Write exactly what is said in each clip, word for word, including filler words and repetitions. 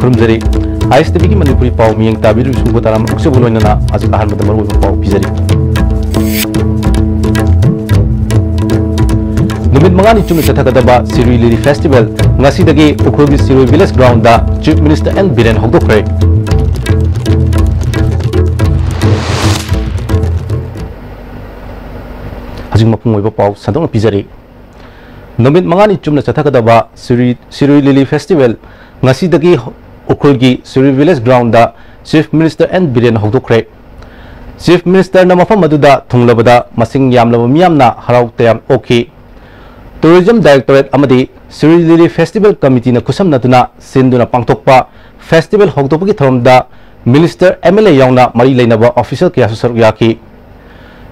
ꯈꯨꯔꯨꯝꯖꯔꯤ꯫ ꯑꯥꯏ ꯑꯦꯁ T ꯚꯤꯒꯤ ꯃꯅꯤꯄꯨꯔꯤ ꯄꯥꯎ ꯃꯤꯌꯦꯡ ꯇꯥꯕꯤꯔꯤꯕꯁꯤꯡꯕꯨ ꯇꯔꯥꯝꯅ ꯑꯣꯛꯆꯕ ꯂꯣꯏꯅꯅ ꯍꯧꯖꯤꯛ ꯑꯍꯥꯟꯕꯗ ꯃꯔꯨꯑꯣꯏꯕ ꯄꯥꯎ ꯄꯤꯖꯔꯤ꯫ ꯅꯨꯃꯤꯠ ꯃꯉꯥꯅꯤ ꯆꯨꯞꯅ ꯆꯠꯊꯒꯗꯕ ꯁꯤꯔꯨꯏ ꯂꯤꯂꯤ ꯐꯦꯁꯇꯤꯚꯦꯜ ꯉꯁꯤꯗꯒꯤ ꯎꯈ꯭ꯔꯨꯜꯒꯤ Shirui village ground chief minister N Biren ꯍꯧꯗꯣꯛꯈ꯭ꯔꯦ꯫ ꯍꯧꯖꯤꯛ ꯃꯄꯨꯡ ꯑꯣꯏꯕ ꯄꯥꯎ ꯁꯟꯗꯣꯛꯅ ꯄꯤꯖꯔꯤ꯫ ꯅꯨꯃꯤꯠ ꯃꯉꯥꯅꯤ ꯆꯨꯞꯅ ꯆꯠꯊꯒꯗꯕ ꯁꯤꯔꯨꯏ, ꯁꯤꯔꯨꯏ ꯂꯤꯂꯤ ꯐꯦꯁꯇꯤꯚꯦꯜ ꯉꯁꯤꯗꯒꯤ ꯎꯈ꯭ꯔꯨꯜꯒꯤ Shirui village ground chief minister N Biren ꯍꯧꯗꯣꯛꯈ꯭ꯔꯦ꯫ ꯆꯤꯐ ꯃꯤꯅꯤꯁꯇꯔꯅ ꯃꯐꯝ ꯑꯗꯨꯗ ꯊꯨꯡꯂꯕꯗ ꯃꯁꯤꯡ ꯌꯥꯝꯂꯕ ꯃꯤꯌꯥꯝꯅ ꯍꯔꯥꯎ ꯇꯌꯥꯝ ꯑꯣꯛꯈꯤ꯫ ꯇꯨꯔꯤꯖꯝ ꯗꯥꯏꯔꯦꯛꯇꯣꯔꯦꯠ ꯑꯃꯗꯤ ꯁꯤꯔꯨꯏ ꯂꯤꯂꯤ ꯐꯦꯁꯇꯤꯚꯦꯜ ꯀꯃꯤꯇꯤꯅ ꯈꯨꯠꯁꯝꯅꯗꯨꯅ ꯁꯤꯟꯗꯨꯅ ꯄꯥꯡꯊꯣꯛꯄ ꯐꯦꯁꯇꯤꯚꯦꯜ ꯍꯧꯗꯣꯛꯄꯒꯤ ꯊꯧꯔꯝꯗ ꯃꯤꯅꯤꯁꯇꯔ, ꯑꯦꯝ ꯑꯦꯜ ꯑꯦ ꯌꯥꯎꯅ ꯃꯔꯤ ꯂꯩꯅꯕ ꯑꯣꯐꯤꯁꯤꯌꯦꯜ ꯀꯌꯥꯁꯨ ꯁꯔꯨꯛ ꯌꯥꯈꯤ꯫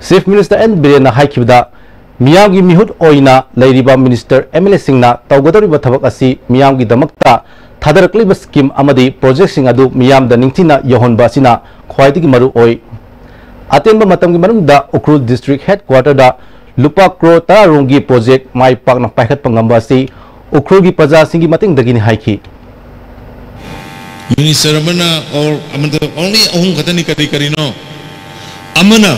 ꯆꯤꯐ ꯃꯤꯅꯤꯁꯇꯔ ꯑꯦꯟ ꯕꯤꯔꯦꯟꯅ ꯍꯥꯏꯈꯤꯕꯗ, ꯃꯤꯌꯥꯝꯒꯤ ꯃꯤꯍꯨꯠ ꯑꯣꯏꯅ ꯂꯩꯔꯤꯕ ꯃꯤꯅꯤꯁꯇꯔ, ꯑꯦꯝ ꯑꯦꯜ ꯑꯦꯁꯤꯡꯅ ꯇꯧꯒꯗꯧꯔꯤꯕ ꯊꯕꯛ ꯑꯁꯤ ꯃꯤꯌꯥꯝꯒꯤꯗꯃꯛꯇ ꯊꯥꯗꯔꯛꯂꯤꯕ ꯁ꯭ꯀꯤꯝ ꯑꯃꯗꯤ ꯄ꯭ꯔꯣꯖꯦꯛꯁꯤꯡ ꯑꯗꯨ ꯃꯤꯌꯥꯝꯗ ꯅꯤꯡꯊꯤꯅ ꯌꯧꯍꯟꯕ ꯑꯁꯤꯅ ꯈ꯭ꯋꯥꯏꯗꯒꯤ ꯃꯔꯨ ꯑꯣꯏ꯫ ꯑꯇꯦꯟꯕ ꯃꯇꯝꯒꯤ ꯃꯅꯨꯡꯗ ꯎꯈ꯭ꯔꯨꯜ ꯗꯤꯁꯇ꯭ꯔꯤꯛ ꯍꯦꯗꯀ꯭ꯋꯥꯇꯔꯗ ꯂꯨꯄꯥ ꯀ꯭ꯔꯣꯔ ꯇꯔꯥ ꯔꯣꯝꯒꯤ ꯄ꯭ꯔꯣꯖꯦꯛ ꯃꯥꯏ ꯄꯥꯛꯅ ꯄꯥꯏꯈꯠꯄ ꯉꯝꯕ ꯑꯁꯤ ꯎꯈ꯭ꯔꯨꯜꯒꯤ ꯄ꯭ꯔꯖꯥꯁꯤꯡꯒꯤ ꯃꯇꯦꯡꯗꯒꯤꯅꯤ ꯍꯥꯏꯈꯤ꯫ ꯃꯤꯅꯤꯁꯇꯔ ꯑꯃꯅ or ꯑꯃꯗ only ꯑꯍꯨꯝ ꯈꯛꯇꯅꯤ, ꯀꯔꯤ ꯀꯔꯤꯅꯣ? ꯑꯃꯅ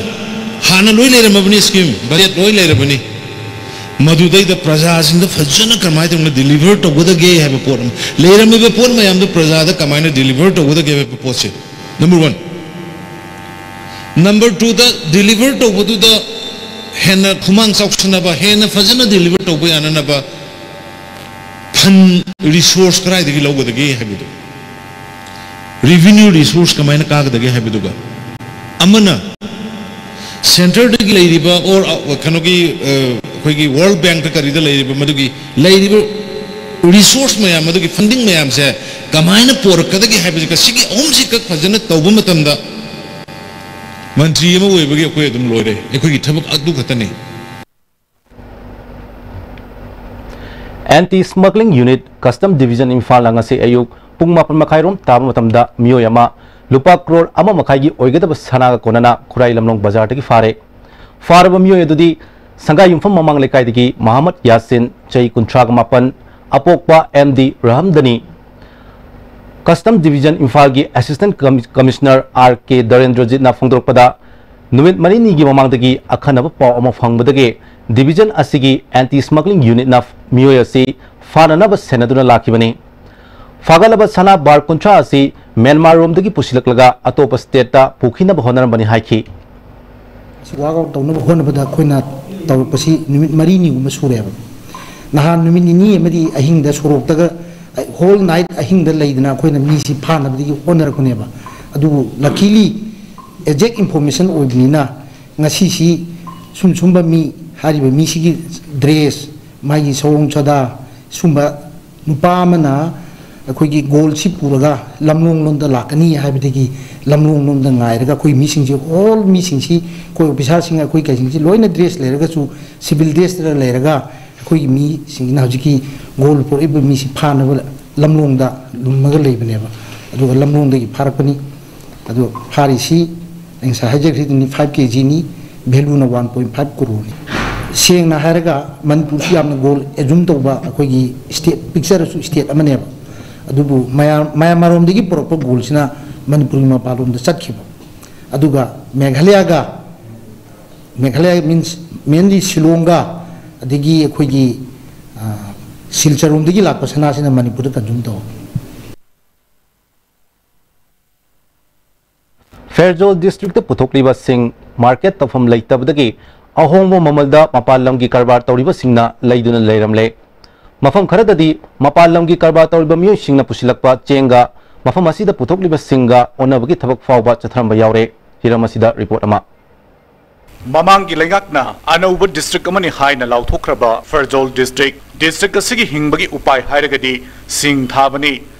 ꯍꯥꯟꯅ ꯂꯣꯏ ꯂꯩꯔꯝꯃꯕꯅꯤ, ꯁ꯭ꯀꯤꯝ ꯕꯖꯦꯠ ꯂꯣꯏ ꯂꯩꯔꯕꯅꯤ, ꯃꯗꯨꯗꯩꯗ ꯄ꯭ꯔꯖꯥꯁꯤꯡꯗ ꯐꯖꯅ ꯀꯃꯥꯏꯅ ꯇꯧꯅ ꯗꯤꯂꯤꯚꯔ ꯇꯧꯒꯗꯒꯦ ꯍꯥꯏꯕ ꯄꯣꯠ ꯑꯃ, ꯂꯩꯔꯝꯃꯤꯕ ꯄꯣꯠ ꯃꯌꯥꯝꯗꯨ ꯄ꯭ꯔꯖꯥꯗ ꯀꯃꯥꯏꯅ ꯗꯤꯂꯤꯚꯔ ꯇꯧꯒꯗꯒꯦ ꯍꯥꯏꯕ ꯄꯣꯠꯁꯦ ꯅꯝꯕꯔ ꯋꯥꯟ꯫ ꯅꯝꯕꯔ ꯇꯨꯗ, ꯗꯤꯂꯤꯚꯔ ꯇꯧꯕꯗꯨꯗ ꯍꯦꯟꯅ ꯈꯨꯃꯥꯡ ꯆꯥꯎꯁꯤꯟꯅꯕ, ꯍꯦꯟꯅ ꯐꯖꯅ ꯗꯤꯂꯤꯚꯔ ꯇꯧꯕ ꯌꯥꯅꯅꯕ ꯐꯟ ꯔꯤꯁꯣꯔꯁ ꯀꯗꯥꯏꯗꯒꯤ ꯂꯧꯒꯗꯒꯦ ꯍꯥꯏꯕꯗꯨ, ꯔꯤꯚꯤꯅ꯭ꯌꯨ ꯔꯤꯁꯣꯔꯁ ꯀꯃꯥꯏꯅ ꯀꯥꯒꯗꯒꯦ ꯍꯥꯏꯕꯗꯨꯒ, ꯑꯃꯅ ꯁꯦꯟꯇꯔꯗꯒꯤ ꯂꯩꯔꯤꯕ or, ꯑ, ꯀꯩꯅꯣꯒꯤ, ꯑ, ꯑꯩꯈꯣꯏꯒꯤ ꯋꯥꯔꯜ ꯕꯦꯡꯛꯇ ꯀꯔꯤꯗ ꯂꯩꯔꯤꯕ ꯃꯗꯨꯒꯤ ꯂꯩꯔꯤꯕ ꯔꯤꯁꯣꯔꯁ ꯃꯌꯥꯝ, ꯃꯗꯨꯒꯤ ꯐꯟꯗꯤꯡ ꯃꯌꯥꯝꯁꯦ ꯀꯃꯥꯏꯅ ꯄꯣꯔꯛꯀꯗꯒꯦ ꯍꯥꯏꯕꯁꯦ, ꯁꯤꯒꯤ ꯑꯍꯨꯝꯁꯤꯈꯛ ꯐꯖꯅ ꯇꯧꯕ ꯃꯇꯝꯗ ꯃꯟꯇ꯭ꯔꯤ ꯑꯃ ꯑꯣꯏꯕꯒꯤ ꯑꯩꯈꯣꯏ ꯑꯗꯨꯝ ꯂꯣꯏꯔꯦ, ꯑꯩꯈꯣꯏꯒꯤ ꯊꯕꯛ ꯑꯗꯨ ꯈꯛꯇꯅꯤ꯫ ꯑꯦꯟꯇꯤ ꯁ꯭ꯃꯒ꯭ꯂꯤꯡ ꯌꯨꯅꯤꯠ, ꯀꯁꯇꯝ ꯗꯤꯚꯤꯖꯟ ꯏꯝꯐꯥꯜꯅ ꯉꯁꯤ ꯑꯌꯨꯛ ꯄꯨꯡ ꯃꯥꯄꯟ ꯃꯈꯥꯏꯔꯣꯝ ꯇꯥꯕ ꯃꯇꯝꯗ ꯃꯤꯑꯣꯏ ꯑꯃ ꯂꯨꯄꯥ ꯀ꯭ꯔꯣꯔ ꯑꯃ ꯃꯈꯥꯏꯒꯤ ꯑꯣꯏꯒꯗꯕ ꯁꯅꯥꯒ ꯀꯣꯟꯅꯅ ꯈꯨꯔꯥꯏ ꯂꯝꯂꯣꯡ ꯕꯖꯥꯔꯗꯒꯤ ꯐꯥꯔꯦ꯫ ꯐꯥꯔꯕ ꯃꯤꯑꯣꯏ ꯑꯗꯨꯗꯤ ꯁꯪꯒꯥꯏ ꯌꯨꯝꯐꯝ ꯃꯃꯥꯡ ꯂꯩꯀꯥꯏꯗꯒꯤ ꯃꯍꯃꯗ ꯌꯥꯁꯤꯟ, ꯆꯍꯤ ꯀꯨꯟꯊ꯭ꯔꯥꯒ ꯃꯥꯄꯟ, ꯑꯄꯣꯛꯄ ꯑꯦꯝ ꯗꯤ ꯔꯍꯝꯗꯅꯤ꯫ Custom Division ꯏꯝꯐꯥꯜꯒꯤ Assistant Commi-, Commissioner R K ꯙꯔꯦꯟꯗ꯭ꯔꯖꯤꯠꯅ ꯐꯣꯡꯗꯣꯔꯛꯄꯗ, ꯅꯨꯃꯤꯠ ꯃꯔꯤꯅꯤꯒꯤ ꯃꯃꯥꯡꯗꯒꯤ ꯑꯈꯟꯅꯕ ꯄꯥꯎ ꯑꯃ ꯐꯪꯕꯗꯒꯤ division ꯑꯁꯤꯒꯤ Anti Smuggling Unitꯅ ꯃꯤꯑꯣꯏ ꯑꯁꯤ ꯐꯥꯅꯅꯕ ꯁꯦꯟꯅꯗꯨꯅ ꯂꯥꯛꯈꯤꯕꯅꯤ꯫ ꯐꯥꯒꯠꯂꯕ ꯁꯅꯥ ꯕꯥꯔ ꯀꯨꯟꯊ꯭ꯔꯥ ꯑꯁꯤ ꯃ꯭ꯌꯥꯟꯃꯥꯔꯔꯣꯝꯗꯒꯤ ꯄꯨꯁꯤꯜꯂꯛꯂꯒ ꯑꯇꯣꯞꯄ stateꯇ ꯄꯨꯈꯤꯅꯕ ꯍꯣꯠꯅꯔꯝꯕꯅꯤ ꯍꯥꯏꯈꯤ꯫ ꯑꯁꯤ work out ꯇꯧꯅꯕ ꯍꯣꯠꯅꯕꯗ ꯑꯩꯈꯣꯏꯅ ꯇꯧꯔꯛꯄꯁꯤ ꯅꯨꯃꯤꯠ ꯃꯔꯤꯅꯤꯒꯨꯝꯕ ꯁꯨꯔꯦꯕ꯫ ꯅꯍꯥꯟ ꯅꯨꯃꯤꯠ ꯅꯤꯅꯤ ꯑꯃꯗꯤ ꯑꯍꯤꯡꯗ ꯁꯣꯔꯣꯛꯇꯒ, whole night ꯑꯍꯤꯡꯗ ꯂꯩꯗꯅ ꯑꯩꯈꯣꯏꯅ ꯃꯤꯁꯤ ꯐꯥꯅꯕꯗꯒꯤ ꯍꯣꯠꯅꯔꯛꯄꯅꯦꯕ꯫ ꯑꯗꯨꯕꯨ luckily exact information ꯑꯣꯏꯕꯅꯤꯅ ꯉꯁꯤꯁꯤ ꯁꯨꯝ ꯁꯨꯝꯕ ꯃꯤ, ꯍꯥꯏꯔꯤꯕ ꯃꯤꯁꯤꯒꯤ dress, ꯃꯥꯒꯤ ꯁꯑꯣꯡ ꯁꯥꯗꯥ, ꯁꯨꯝꯕ ꯅꯨꯄꯥ ꯑꯃꯅ ꯑꯩꯈꯣꯏꯒꯤ ꯒꯣꯜꯁꯤ ꯄꯨꯔꯒ ꯂꯝꯂꯣꯡ ꯂꯣꯝꯗ ꯂꯥꯛꯀꯅꯤ ꯍꯥꯏꯕꯗꯒꯤ ꯂꯝꯂꯣꯡ ꯂꯣꯝꯗ ꯉꯥꯏꯔꯒ ꯑꯩꯈꯣꯏ ꯃꯤꯁꯤꯡꯁꯤ, all ꯃꯤꯁꯤꯡꯁꯤ, ꯑꯩꯈꯣꯏ officerꯁꯤꯡ, ꯑꯩꯈꯣꯏ ꯀꯩꯁꯤꯡꯁꯤ ꯂꯣꯏꯅ dress ꯂꯩꯔꯒꯁꯨ, civil dressꯇ ꯂꯩꯔꯒ ꯑꯩꯈꯣꯏꯒꯤ ꯃꯤꯁꯤꯡꯁꯤꯅ ꯍꯧꯖꯤꯛꯀꯤ ꯒꯣꯜ ꯄꯨꯔꯛꯏꯕ ꯃꯤꯁꯤ ꯐꯥꯅꯕ ꯂꯝꯂꯣꯡꯗ ꯂꯨꯝꯃꯒ ꯂꯩꯕꯅꯦꯕ꯫ ꯑꯗꯨꯒ ꯂꯝꯂꯣꯡꯗꯒꯤ ꯐꯥꯔꯛꯄꯅꯤ꯫ ꯑꯗꯨ ꯐꯥꯔꯤꯁꯤ ꯑꯩ ꯉꯁꯥꯏ ꯍꯥꯏꯖꯈ꯭ꯔꯤꯗꯨꯅꯤ, five KGꯅꯤ, valueꯅ one point five crore ꯅꯤ꯫ ꯁꯦꯡꯅ ꯍꯥꯏꯔꯒ ꯃꯅꯤꯄꯨꯔꯁꯤ ꯌꯥꯝꯅ ꯒꯣꯜ ꯑꯦꯖꯨꯝ ꯇꯧꯕ ꯑꯩꯈꯣꯏꯒꯤ state, ꯄꯤꯛꯆꯔꯁꯨ state ꯑꯃꯅꯦꯕ꯫ ꯑꯗꯨꯕꯨ ꯃꯌꯥꯝ, ꯃꯌꯥꯝꯃꯥꯔꯣꯝꯗꯒꯤ ꯄꯨꯔꯛꯄ ꯒꯣꯜꯁꯤꯅ ꯃꯅꯤꯄꯨꯔꯒꯤ ꯃꯄꯥꯟꯂꯣꯝꯗ ꯆꯠꯈꯤꯕ꯫ ꯑꯗꯨꯒ ꯃꯦꯘꯥꯂꯌꯥꯒ, ꯃꯦꯘꯥꯂꯌꯥ means mainly ꯁꯤꯂꯣꯡꯒ, ꯑꯗꯒꯤ ꯑꯩꯈꯣꯏꯒꯤ, ꯑ, ꯁꯤꯜꯆꯔꯔꯣꯝꯗꯒꯤ ꯂꯥꯛꯄ ꯁꯅꯥꯁꯤꯅ ꯃꯅꯤꯄꯨꯔꯗ consume ꯇꯧꯕ꯫ ꯐꯦꯔꯖꯣꯜ districtꯇ ꯄꯨꯊꯣꯛꯂꯤꯕ ꯁꯤꯡ market ꯇꯧꯐꯝ ꯂꯩꯇꯕꯗꯒꯤ ꯑꯍꯣꯡꯕ ꯃꯃꯜꯗ ꯃꯄꯥꯟ ꯂꯝꯒꯤ ꯀꯔꯕꯥꯔ ꯇꯧꯔꯤꯕꯁꯤꯡꯅ ꯂꯩꯗꯨꯅ ꯂꯩꯔꯝꯂꯦ꯫ ꯃꯐꯝ ꯈꯔꯗꯗꯤ ꯃꯄꯥꯟ ꯂꯝꯒꯤ ꯀꯔꯕꯥꯔ ꯇꯧꯔꯤꯕ ꯃꯤꯑꯣꯏꯁꯤꯡꯅ ꯄꯨꯁꯤꯜꯂꯛꯄ ꯆꯦꯡꯒ ꯃꯐꯝ ꯑꯁꯤꯗ ꯄꯨꯊꯣꯛꯂꯤꯕ ꯁꯤꯡꯒ ꯑꯣꯟꯅꯕꯒꯤ ꯊꯕꯛ ꯐꯥꯎꯕ ꯆꯠꯊꯔꯝꯕ ꯌꯥꯎꯔꯦ꯫ ꯍꯤꯔꯝ ꯑꯁꯤꯗ report ꯑꯃ꯫ ꯃꯃꯥꯡꯒꯤ ꯂꯩꯉꯥꯛꯅ ꯑꯅꯧꯕ district ꯑꯃꯅꯤ ꯍꯥꯏꯅ ꯂꯥꯎꯊꯣꯛꯈ꯭ꯔꯕ ꯐꯔꯖꯣꯜ district, district ꯑꯁꯤꯒꯤ ꯍꯤꯡꯕꯒꯤ ꯎꯄꯥꯏ ꯍꯥꯏꯔꯒꯗꯤ ꯁꯤꯡ ꯊꯥꯕꯅꯤ꯫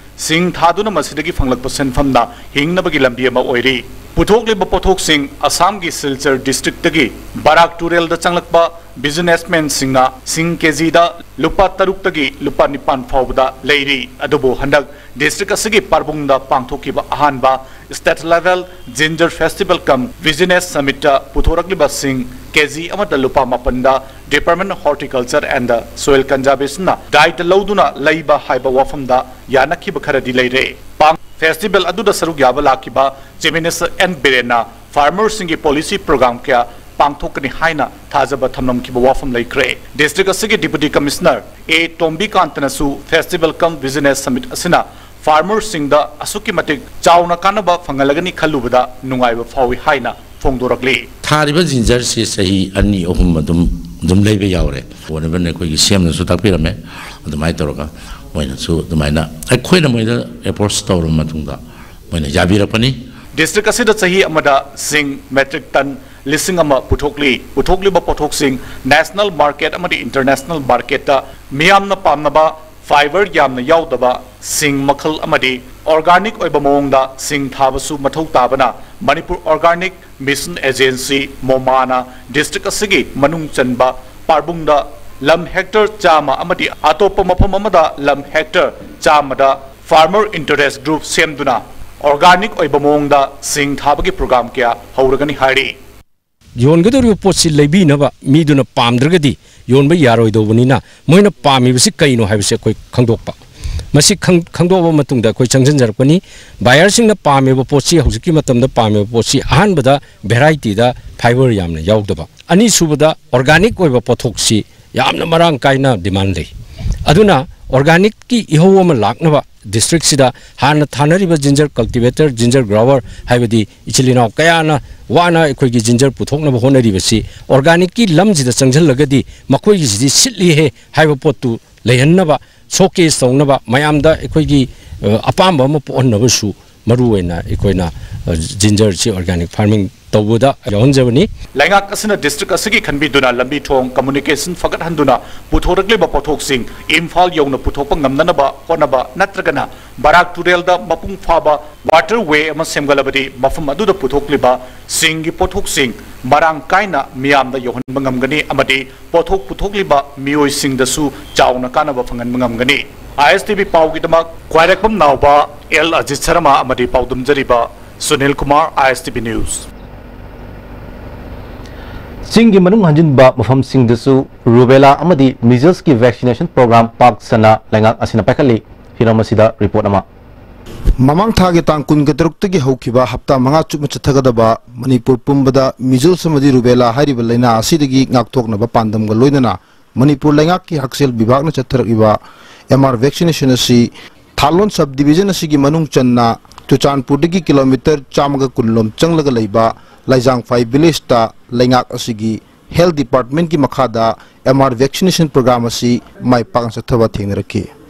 ꯁꯤꯡ ꯊꯥꯗꯨꯅ ꯃꯁꯤꯗꯒꯤ ꯐꯪꯂꯛꯄ ꯁꯦꯟꯐꯝꯅ ꯍꯤꯡꯅꯕꯒꯤ ꯂꯝꯕꯤ ꯑꯃ ꯑꯣꯏꯔꯤ꯫ ꯄꯨꯊꯣꯛꯂꯤꯕ ꯄꯣꯠꯊꯣꯛꯁꯤꯡ ꯑꯁꯥꯝꯒꯤ ꯁꯤꯜꯆꯔ districtꯇꯒꯤ ꯕꯔꯥꯛ ꯇꯨꯔꯦꯜꯗ ꯆꯪꯂꯛꯄ businessmanꯁꯤꯡꯅ ꯁꯤꯡ KGꯗ ꯂꯨꯄꯥ ꯇꯔꯨꯛꯇꯒꯤ ꯂꯨꯄꯥ ꯅꯤꯄꯥꯟ ꯐꯥꯎꯕꯗ ꯂꯩꯔꯤ꯫ ꯑꯗꯨꯕꯨ ꯍꯟꯗꯛ district ꯑꯁꯤꯒꯤ ꯄꯥꯔꯕꯨꯡꯗ ꯄꯥꯡꯊꯣꯛꯈꯤꯕ ꯑꯍꯥꯟꯕ state level ginger festival cum business summitꯇ ꯄꯨꯊꯣꯔꯛꯂꯤꯕ ꯁꯤꯡ KG ꯑꯃꯗ ꯂꯨꯄꯥ ꯃꯥꯄꯟꯗ Department of Horticulture and Soil Conservationꯅ diet ꯂꯧꯗꯨꯅ ꯂꯩꯕ ꯍꯥꯏꯕ ꯋꯥꯐꯝꯗ ꯌꯥꯅꯈꯤꯕ ꯈꯔꯗꯤ ꯂꯩꯔꯦ꯫ Festival ꯑꯗꯨꯗ ꯁꯔꯨꯛ ꯌꯥꯕ ꯂꯥꯛꯈꯤꯕ Chief Minister N ꯕꯤꯔꯦꯟꯅ farmerꯁꯤꯡꯒꯤ policy program ꯀꯌꯥ ꯄꯥꯡꯊꯣꯛꯀꯅꯤ ꯍꯥꯏꯅ ꯊꯥꯖꯕ ꯊꯝꯂꯝꯈꯤꯕ ꯋꯥꯐꯝ ꯂꯩꯈ꯭ꯔꯦ꯫ District ꯑꯁꯤꯒꯤ Deputy Commissioner A ꯇꯣꯝꯕꯤꯀꯥꯟꯇꯅꯁꯨ Festival cum Business Summit ꯑꯁꯤꯅ farmerꯁꯤꯡꯗ ꯑꯁꯨꯛꯀꯤ ꯃꯇꯤꯛ ꯆꯥꯎꯅ ꯀꯥꯟꯅꯕ ꯐꯪꯍꯜꯂꯒꯅꯤ ꯈꯜꯂꯨꯕꯗ ꯅꯨꯡꯉꯥꯏꯕ ꯐꯥꯎꯏ ꯍꯥꯏꯅ ꯐꯣꯡꯗꯣꯔꯛꯂꯤ꯫ ꯊꯥꯔꯤꯕ ꯖꯤꯟꯖꯔꯁꯤ ꯆꯍꯤ ꯑꯅꯤ ꯑꯍꯨꯝ ꯑꯗꯨꯝ, ꯑꯗꯨꯝ ꯂꯩꯕ ꯌꯥꯎꯔꯦ꯫ ꯑꯣꯅꯔꯦꯕꯜ ꯑꯩꯈꯣꯏꯒꯤ ꯁꯤ ꯑꯦꯝꯅꯁꯨ ꯇꯥꯛꯄꯤꯔꯝꯃꯦ꯫ ꯑꯗꯨꯃꯥꯏꯅ ꯇꯧꯔꯒ ꯃꯣꯏꯅꯁꯨ ꯑꯗꯨꯃꯥꯏꯅ ꯑꯩꯈꯣꯏꯅ ꯃꯣꯏꯗ approach ꯇꯧꯔꯕ ꯃꯇꯨꯡꯗ ꯃꯣꯏꯅ ꯌꯥꯕꯤꯔꯛꯄꯅꯤ꯫ District ꯑꯁꯤꯗ ꯆꯍꯤ ꯑꯃꯗ ꯁꯤꯡ metric ton ꯂꯤꯁꯤꯡ ꯑꯃ ꯄꯨꯊꯣꯛꯂꯤ꯫ ꯄꯨꯊꯣꯛꯂꯤꯕ ꯄꯣꯠꯊꯣꯛꯁꯤꯡ national market ꯑꯃꯗꯤ international marketꯇ ꯃꯤꯌꯥꯝꯅ ꯄꯥꯝꯅꯕ fiber ꯌꯥꯝꯅ ꯌꯥꯎꯗꯕ ꯁꯤꯡ ꯃꯈꯜ ꯑꯃꯗꯤ organic ꯑꯣꯏꯕ ꯃꯑꯣꯡꯗ ꯁꯤꯡ ꯊꯥꯕꯁꯨ ꯃꯊꯧ ꯇꯥꯕꯅ Manipur Organic Mission Agency, ꯃꯣꯃꯥꯅ district ꯑꯁꯤꯒꯤ ꯃꯅꯨꯡ ꯆꯟꯕ ꯄꯥꯔꯕꯨꯡꯗ ꯂꯝ hectare ꯆꯥꯝꯃ ꯑꯃꯗꯤ ꯑꯇꯣꯞꯄ ꯃꯐꯝ ꯑꯃꯗ ꯂꯝ hectare ꯆꯥꯝꯃꯗ farmer interest group ꯁꯦꯝꯗꯨꯅ organic ꯑꯣꯏꯕ ꯃꯑꯣꯡꯗ ꯁꯤꯡ ꯊꯥꯕꯒꯤ program ꯀꯌꯥ ꯍꯧꯔꯒꯅꯤ ꯍꯥꯏꯔꯤ꯫ ꯌꯣꯟꯒꯗꯧꯔꯤꯕ ꯄꯣꯠꯁꯤ ꯂꯩꯕꯤꯅꯕ ꯃꯤꯗꯨꯅ ꯄꯥꯝꯗ꯭ꯔꯒꯗꯤ ꯌꯣꯟꯕ ꯌꯥꯔꯣꯏꯗꯧꯕꯅꯤꯅ, ꯃꯣꯏꯅ ꯄꯥꯝꯃꯤꯕꯁꯤ ꯀꯩꯅꯣ ꯍꯥꯏꯕꯁꯤ ꯑꯩꯈꯣꯏ ꯈꯪꯗꯣꯛꯄ꯫ ꯃꯁꯤ ꯈꯪ-, ꯈꯪꯗꯣꯛꯑꯕ ꯃꯇꯨꯡꯗ ꯑꯩꯈꯣꯏ ꯆꯪꯁꯤꯟꯖꯔꯛꯄꯅꯤ꯫ Buyerꯁꯤꯡꯅ ꯄꯥꯝꯃꯤꯕ ꯄꯣꯠꯁꯤ ꯍꯧꯖꯤꯛꯀꯤ ꯃꯇꯝꯗ ꯄꯥꯝꯃꯤꯕ ꯄꯣꯠꯁꯤ ꯑꯍꯥꯟꯕꯗ varietyꯗ fiber ꯌꯥꯝꯅ ꯌꯥꯎꯗꯕ, ꯑꯅꯤꯁꯨꯕꯗ organic ꯑꯣꯏꯕ ꯄꯣꯠꯊꯣꯛꯁꯤ ꯌꯥꯝꯅ ꯃꯔꯥꯡ ꯀꯥꯏꯅ demand ꯂꯩ꯫ ꯑꯗꯨꯅ organicꯀꯤ ꯏꯍꯧ ꯑꯃ ꯂꯥꯛꯅꯕ districtꯁꯤꯗ ꯍꯥꯟꯅ ꯊꯥꯅꯔꯤꯕ ginger cultivator, ginger grower ꯍꯥꯏꯕꯗꯤ ꯏꯆꯤꯜ ꯏꯅꯥꯎ ꯀꯌꯥꯅ ꯋꯥꯅ ꯑꯩꯈꯣꯏꯒꯤ ginger ꯄꯨꯊꯣꯛꯅꯕ ꯍꯣꯠꯅꯔꯤꯕꯁꯤ organicꯀꯤ ꯂꯝꯁꯤꯗ ꯆꯪꯁꯤꯜꯂꯒꯗꯤ ꯃꯈꯣꯏꯒꯤꯁꯤꯗꯤ ꯁꯤꯠꯂꯤꯍꯦ ꯍꯥꯏꯕ ꯄꯣꯠꯇꯨ ꯂꯩꯍꯟꯅꯕ, showcase ꯇꯧꯅꯕ, ꯃꯌꯥꯝꯗ ꯑꯩꯈꯣꯏꯒꯤ, ꯑ, ꯑꯄꯥꯝꯕ ꯑꯃ ꯄꯣꯛꯍꯟꯅꯕꯁꯨ ꯃꯔꯨ ꯑꯣꯏꯅ ꯑꯩꯈꯣꯏꯅ, ꯑ, gingerꯁꯤ organic farming ꯇꯧꯕꯗ ꯌꯥꯎꯍꯟꯖꯕꯅꯤ꯫ ꯂꯩꯉꯥꯛ ꯑꯁꯤꯅ district ꯑꯁꯤꯒꯤ ꯈꯟꯕꯤꯗꯨꯅ ꯂꯝꯕꯤ ꯊꯣꯡ, communication ꯐꯒꯠꯍꯟꯗꯨꯅ ꯄꯨꯊꯣꯔꯛꯂꯤꯕ ꯄꯣꯠꯊꯣꯛꯁꯤꯡ ꯏꯝꯐꯥꯜ ꯌꯧꯅ ꯄꯨꯊꯣꯛꯄ ꯉꯝꯅꯅꯕ ꯍꯣꯠꯅꯕ ꯅꯠꯇ꯭ꯔꯒꯅ ꯕꯔꯥꯛ ꯇꯨꯔꯦꯜꯗ ꯃꯄꯨꯡ ꯐꯥꯕ waterway ꯑꯃ ꯁꯦꯝꯒꯠꯂꯕꯗꯤ ꯃꯐꯝ ꯑꯗꯨꯗ ꯄꯨꯊꯣꯛꯂꯤꯕ ꯁꯤꯡꯒꯤ ꯄꯣꯠꯊꯣꯛꯁꯤꯡ ꯃꯔꯥꯡ ꯀꯥꯏꯅ ꯃꯤꯌꯥꯝꯗ ꯌꯧꯍꯟꯕ ꯉꯝꯒꯅꯤ ꯑꯃꯗꯤ ꯄꯣꯠꯊꯣꯛ ꯄꯨꯊꯣꯛꯂꯤꯕ ꯃꯤꯑꯣꯏꯁꯤꯡꯗꯁꯨ ꯆꯥꯎꯅ ꯀꯥꯟꯅꯕ ꯐꯪꯍꯟꯕ ꯉꯝꯒꯅꯤ꯫ ISTV ꯄꯥꯎꯒꯤꯗꯃꯛ ꯈ꯭ꯋꯥꯏꯔꯥꯛꯄꯝ ꯅꯥꯎꯕ, L ꯑꯖꯤꯠ ꯁꯔꯃ ꯑꯃꯗꯤ ꯄꯥꯎꯗꯝꯖꯔꯤꯕ ꯁꯨꯅꯤꯜ ꯀꯨꯃꯥꯔ, ISTV News꯫ ꯆꯤꯡꯒꯤ ꯃꯅꯨꯡ ꯍꯟꯖꯤꯟꯕ ꯃꯐꯝꯁꯤꯡꯗꯁꯨ rubella ꯑꯃꯗꯤ measlesꯀꯤ vaccination program ꯄꯥꯛ ꯁꯟꯅ ꯂꯩꯉꯥꯛ ꯑꯁꯤꯅ ꯄꯥꯏꯈꯠꯂꯤ꯫ ꯍꯤꯔꯝ ꯑꯁꯤꯗ report ꯑꯃ꯫ ꯃꯃꯥꯡ ꯊꯥꯒꯤ ꯇꯥꯡ ꯀꯨꯟꯒ ꯇꯔꯨꯛꯇꯒꯤ ꯍꯧꯈꯤꯕ ꯍꯞꯇꯥ ꯃꯉꯥ ꯆꯨꯞꯅ ꯆꯠꯊꯒꯗꯕ ꯃꯅꯤꯄꯨꯔ ꯄꯨꯝꯕꯗ measles ꯑꯃꯗꯤ rubella ꯍꯥꯏꯔꯤꯕ ꯂꯥꯏꯅꯥ ꯑꯁꯤꯗꯒꯤ ꯉꯥꯛꯊꯣꯛꯅꯕ ꯄꯥꯟꯗꯝꯒ ꯂꯣꯏꯅꯅ ꯃꯅꯤꯄꯨꯔ ꯂꯩꯉꯥꯛꯀꯤ ꯍꯛꯁꯦꯜ ꯕꯤꯚꯥꯒꯅ ꯆꯠꯊꯔꯛꯂꯤꯕ M R vaccination ꯑꯁꯤ ꯊꯥꯂꯣꯟ sub division ꯑꯁꯤꯒꯤ ꯃꯅꯨꯡ ꯆꯟꯅ ꯆꯨꯔꯆꯥꯟꯄꯨꯔꯗꯒꯤ ꯀꯤꯂꯣꯃꯤꯇꯔ ꯆꯥꯝꯃꯒ ꯀꯨꯟ ꯂꯣꯝ ꯆꯪꯂꯒ ꯂꯩꯕ ꯂꯥꯏꯖꯥꯡꯐꯥꯏ villageꯇ ꯂꯩꯉꯥꯛ ꯑꯁꯤꯒꯤ health departmentꯀꯤ ꯃꯈꯥꯗ M R vaccination program ꯑꯁꯤ ꯃꯥꯏ ꯄꯥꯛꯅ ꯆꯠꯊꯕ ꯊꯦꯡꯅꯔꯛꯈꯤ꯫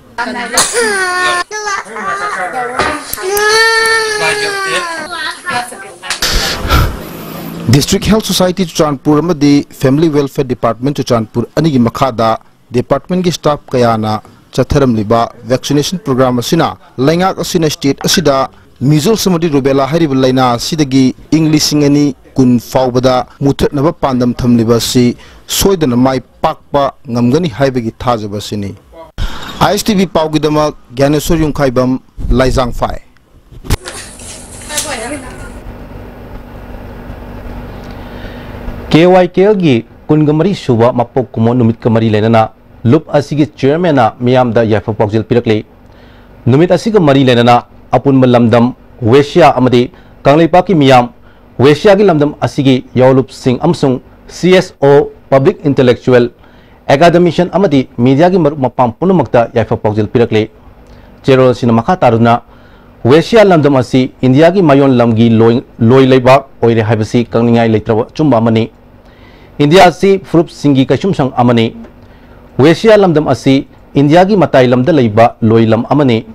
District Health Society ꯆꯨꯔꯆꯥꯟꯄꯨꯔ ꯑꯃꯗꯤ Family Welfare Department ꯆꯨꯔꯆꯥꯟꯄꯨꯔ ꯑꯅꯤꯒꯤ ꯃꯈꯥꯗ departmentꯀꯤ staff ꯀꯌꯥꯅ ꯆꯠꯊꯔꯝꯂꯤꯕ vaccination program ꯑꯁꯤꯅ ꯂꯩꯉꯥꯛ ꯑꯁꯤꯅ state ꯑꯁꯤꯗ measles ꯑꯃꯗꯤ rubella ꯍꯥꯏꯔꯤꯕ ꯂꯥꯏꯅꯥ ꯑꯁꯤꯗꯒꯤ ꯏꯪ ꯂꯤꯁꯤꯡ ꯑꯅꯤ ꯀꯨꯟ ꯐꯥꯎꯕꯗ ꯃꯨꯊꯠꯅꯕ ꯄꯥꯟꯗꯝ ꯊꯝꯂꯤꯕ ꯑꯁꯤ ꯁꯣꯏꯗꯅ ꯃꯥꯏ ꯄꯥꯛꯄ ꯉꯝꯒꯅꯤ ꯍꯥꯏꯕꯒꯤ ꯊꯥꯖꯕ ꯑꯁꯤꯅꯤ꯫ I S T V ꯄꯥꯎꯒꯤꯗꯃꯛ ꯒ꯭ꯌꯥꯅꯦꯁꯣꯔ Yumkhaibam, ꯂꯥꯏꯖꯥꯡꯐꯥꯏ꯫ K Y K Lꯒꯤ ꯀꯨꯟꯒ ꯃꯔꯤ ꯁꯨꯕ ꯃꯄꯣꯛ ꯀꯨꯝꯑꯣꯟ ꯅꯨꯃꯤꯠꯀ ꯃꯔꯤ ꯂꯩꯅꯅ ꯂꯨꯞ ꯑꯁꯤꯒꯤ chairmanꯅ ꯃꯤꯌꯥꯝꯗ ꯌꯥꯏꯐ ꯄꯥꯎꯖꯦꯜ ꯄꯤꯔꯛꯂꯤ꯫ ꯅꯨꯃꯤꯠ ꯑꯁꯤꯒ ꯃꯔꯤ ꯂꯩꯅꯅ ꯑꯄꯨꯟꯕ ꯂꯝꯗꯝ ꯋꯦꯁꯤꯌꯥ ꯑꯃꯗꯤ ꯀꯪꯂꯩꯄꯥꯛꯀꯤ ꯃꯤꯌꯥꯝ ꯋꯦꯁꯤꯌꯥꯒꯤ ꯂꯝꯗꯝ ꯑꯁꯤꯒꯤ ꯌꯥꯑꯣꯂꯨꯞꯁꯤꯡ ꯑꯃꯁꯨꯡ C S O, public intellectual, academician ꯑꯃꯗꯤ mediaꯒꯤ ꯃꯔꯨꯞ ꯃꯄꯥꯡ ꯄꯨꯝꯅꯃꯛꯇ ꯌꯥꯏꯐ ꯄꯥꯎꯖꯦꯜ ꯄꯤꯔꯛꯂꯤ꯫ ꯆꯦꯔꯣꯜ ꯑꯁꯤꯅ ꯃꯈꯥ ꯇꯥꯗꯨꯅ ꯋꯦꯁꯤꯌꯥ ꯂꯝꯗꯝ ꯑꯁꯤ ꯏꯟꯗꯤꯌꯥꯒꯤ ꯃꯌꯣꯟ ꯂꯝꯒꯤ ꯂꯣꯏ, ꯂꯣꯏ ꯂꯩꯕꯥꯛ ꯑꯣꯏꯔꯦ ꯍꯥꯏꯕꯁꯤ ꯀꯛꯅꯤꯡꯉꯥꯏ ꯂꯩꯇ꯭ꯔꯕ ꯑꯆꯨꯝꯕ ꯑꯃꯅꯤ꯫ ꯏꯟꯗꯤꯌꯥ ꯑꯁꯤ ꯐꯨꯔꯨꯞꯁꯤꯡꯒꯤ ꯀꯩꯁꯨꯝꯁꯪ ꯑꯃꯅꯤ꯫ ꯋꯦꯁꯤꯌꯥ ꯂꯝꯗꯝ ꯑꯁꯤ ꯏꯟꯗꯤꯌꯥꯒꯤ ꯃꯇꯥꯏ ꯂꯝꯗ ꯂꯩꯕ ꯂꯣꯏ ꯂꯝ ꯑꯃꯅꯤ꯫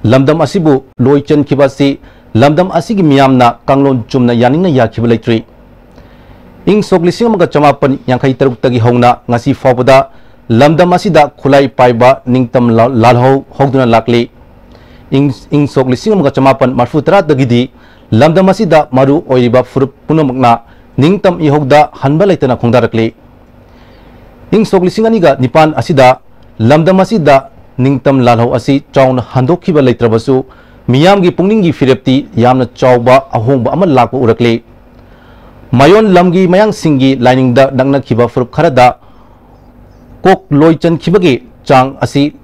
ꯂꯝꯗꯝ ꯑꯁꯤꯕꯨ ꯂꯣꯏ ꯆꯟꯈꯤꯕ ꯑꯁꯤ ꯂꯝꯗꯝ ꯑꯁꯤꯒꯤ ꯃꯤꯌꯥꯝꯅ ꯀꯥꯡꯂꯣꯟ ꯆꯨꯝꯅ ꯌꯥꯅꯤꯡꯅ ꯌꯥꯈꯤꯕ ꯂꯩꯇ꯭ꯔꯤ꯫ ꯏꯪ ꯁꯣꯛ ꯂꯤꯁꯤꯡ ꯑꯃꯒ ꯆꯃꯥꯄꯟ ꯌꯥꯡꯈꯩ ꯇꯔꯨꯛꯇꯒꯤ ꯍꯧꯅ ꯉꯁꯤ ꯐꯥꯎꯕꯗ ꯂꯝꯗꯝ ꯑꯁꯤꯗ ꯈꯨꯠꯂꯥꯏ ꯄꯥꯏꯕ ꯅꯤꯡꯇꯝ ꯂꯥ-, ꯂꯥꯜꯍꯧ ꯍꯧꯗꯨꯅ ꯂꯥꯛꯂꯤ꯫ ꯏꯪ, ꯏꯪ ꯁꯣꯛ ꯂꯤꯁꯤꯡ ꯑꯃꯒ ꯆꯃꯥꯄꯟ ꯃꯔꯤꯐꯨ ꯇꯔꯥꯗꯒꯤꯗꯤ ꯂꯝꯗꯝ ꯑꯁꯤꯗ ꯃꯔꯨ ꯑꯣꯏꯔꯤꯕ ꯐꯨꯔꯨꯞ ꯄꯨꯝꯅꯃꯛꯅ ꯅꯤꯡꯇꯝ ꯏꯍꯧꯗ ꯍꯟꯕ ꯂꯩꯇꯅ ꯈꯣꯡꯗꯥꯔꯛꯂꯤ꯫ ꯏꯪ ꯁꯣꯛ ꯂꯤꯁꯤꯡ ꯑꯅꯤꯒ ꯅꯤꯄꯥꯟ ꯑꯁꯤꯗ ꯂꯝꯗꯝ ꯑꯁꯤꯗ ꯅꯤꯡꯇꯝ ꯂꯥꯜꯍꯧ ꯑꯁꯤ ꯆꯥꯎꯅ ꯍꯟꯗꯣꯛꯈꯤꯕ ꯂꯩꯇ꯭ꯔꯕꯁꯨ, ꯃꯤꯌꯥꯝꯒꯤ ꯄꯨꯛꯅꯤꯡꯒꯤ ꯐꯤꯔꯦꯞꯇꯤ ꯌꯥꯝꯅ ꯆꯥꯎꯕ ꯑꯍꯣꯡꯕ ꯑꯃ ꯂꯥꯛꯄ ꯎꯔꯛꯂꯤ꯫ ꯃꯌꯣꯟ ꯂꯝꯒꯤ ꯃꯌꯥꯡꯁꯤꯡꯒꯤ ꯂꯥꯏꯅꯤꯡꯗ ꯅꯛꯅꯈꯤꯕ ꯐꯨꯔꯨꯞ ꯈꯔꯗ ꯀꯣꯛ ꯂꯣꯏ ꯆꯟꯈꯤꯕꯒꯤ ꯆꯥꯡ ꯑꯁꯤ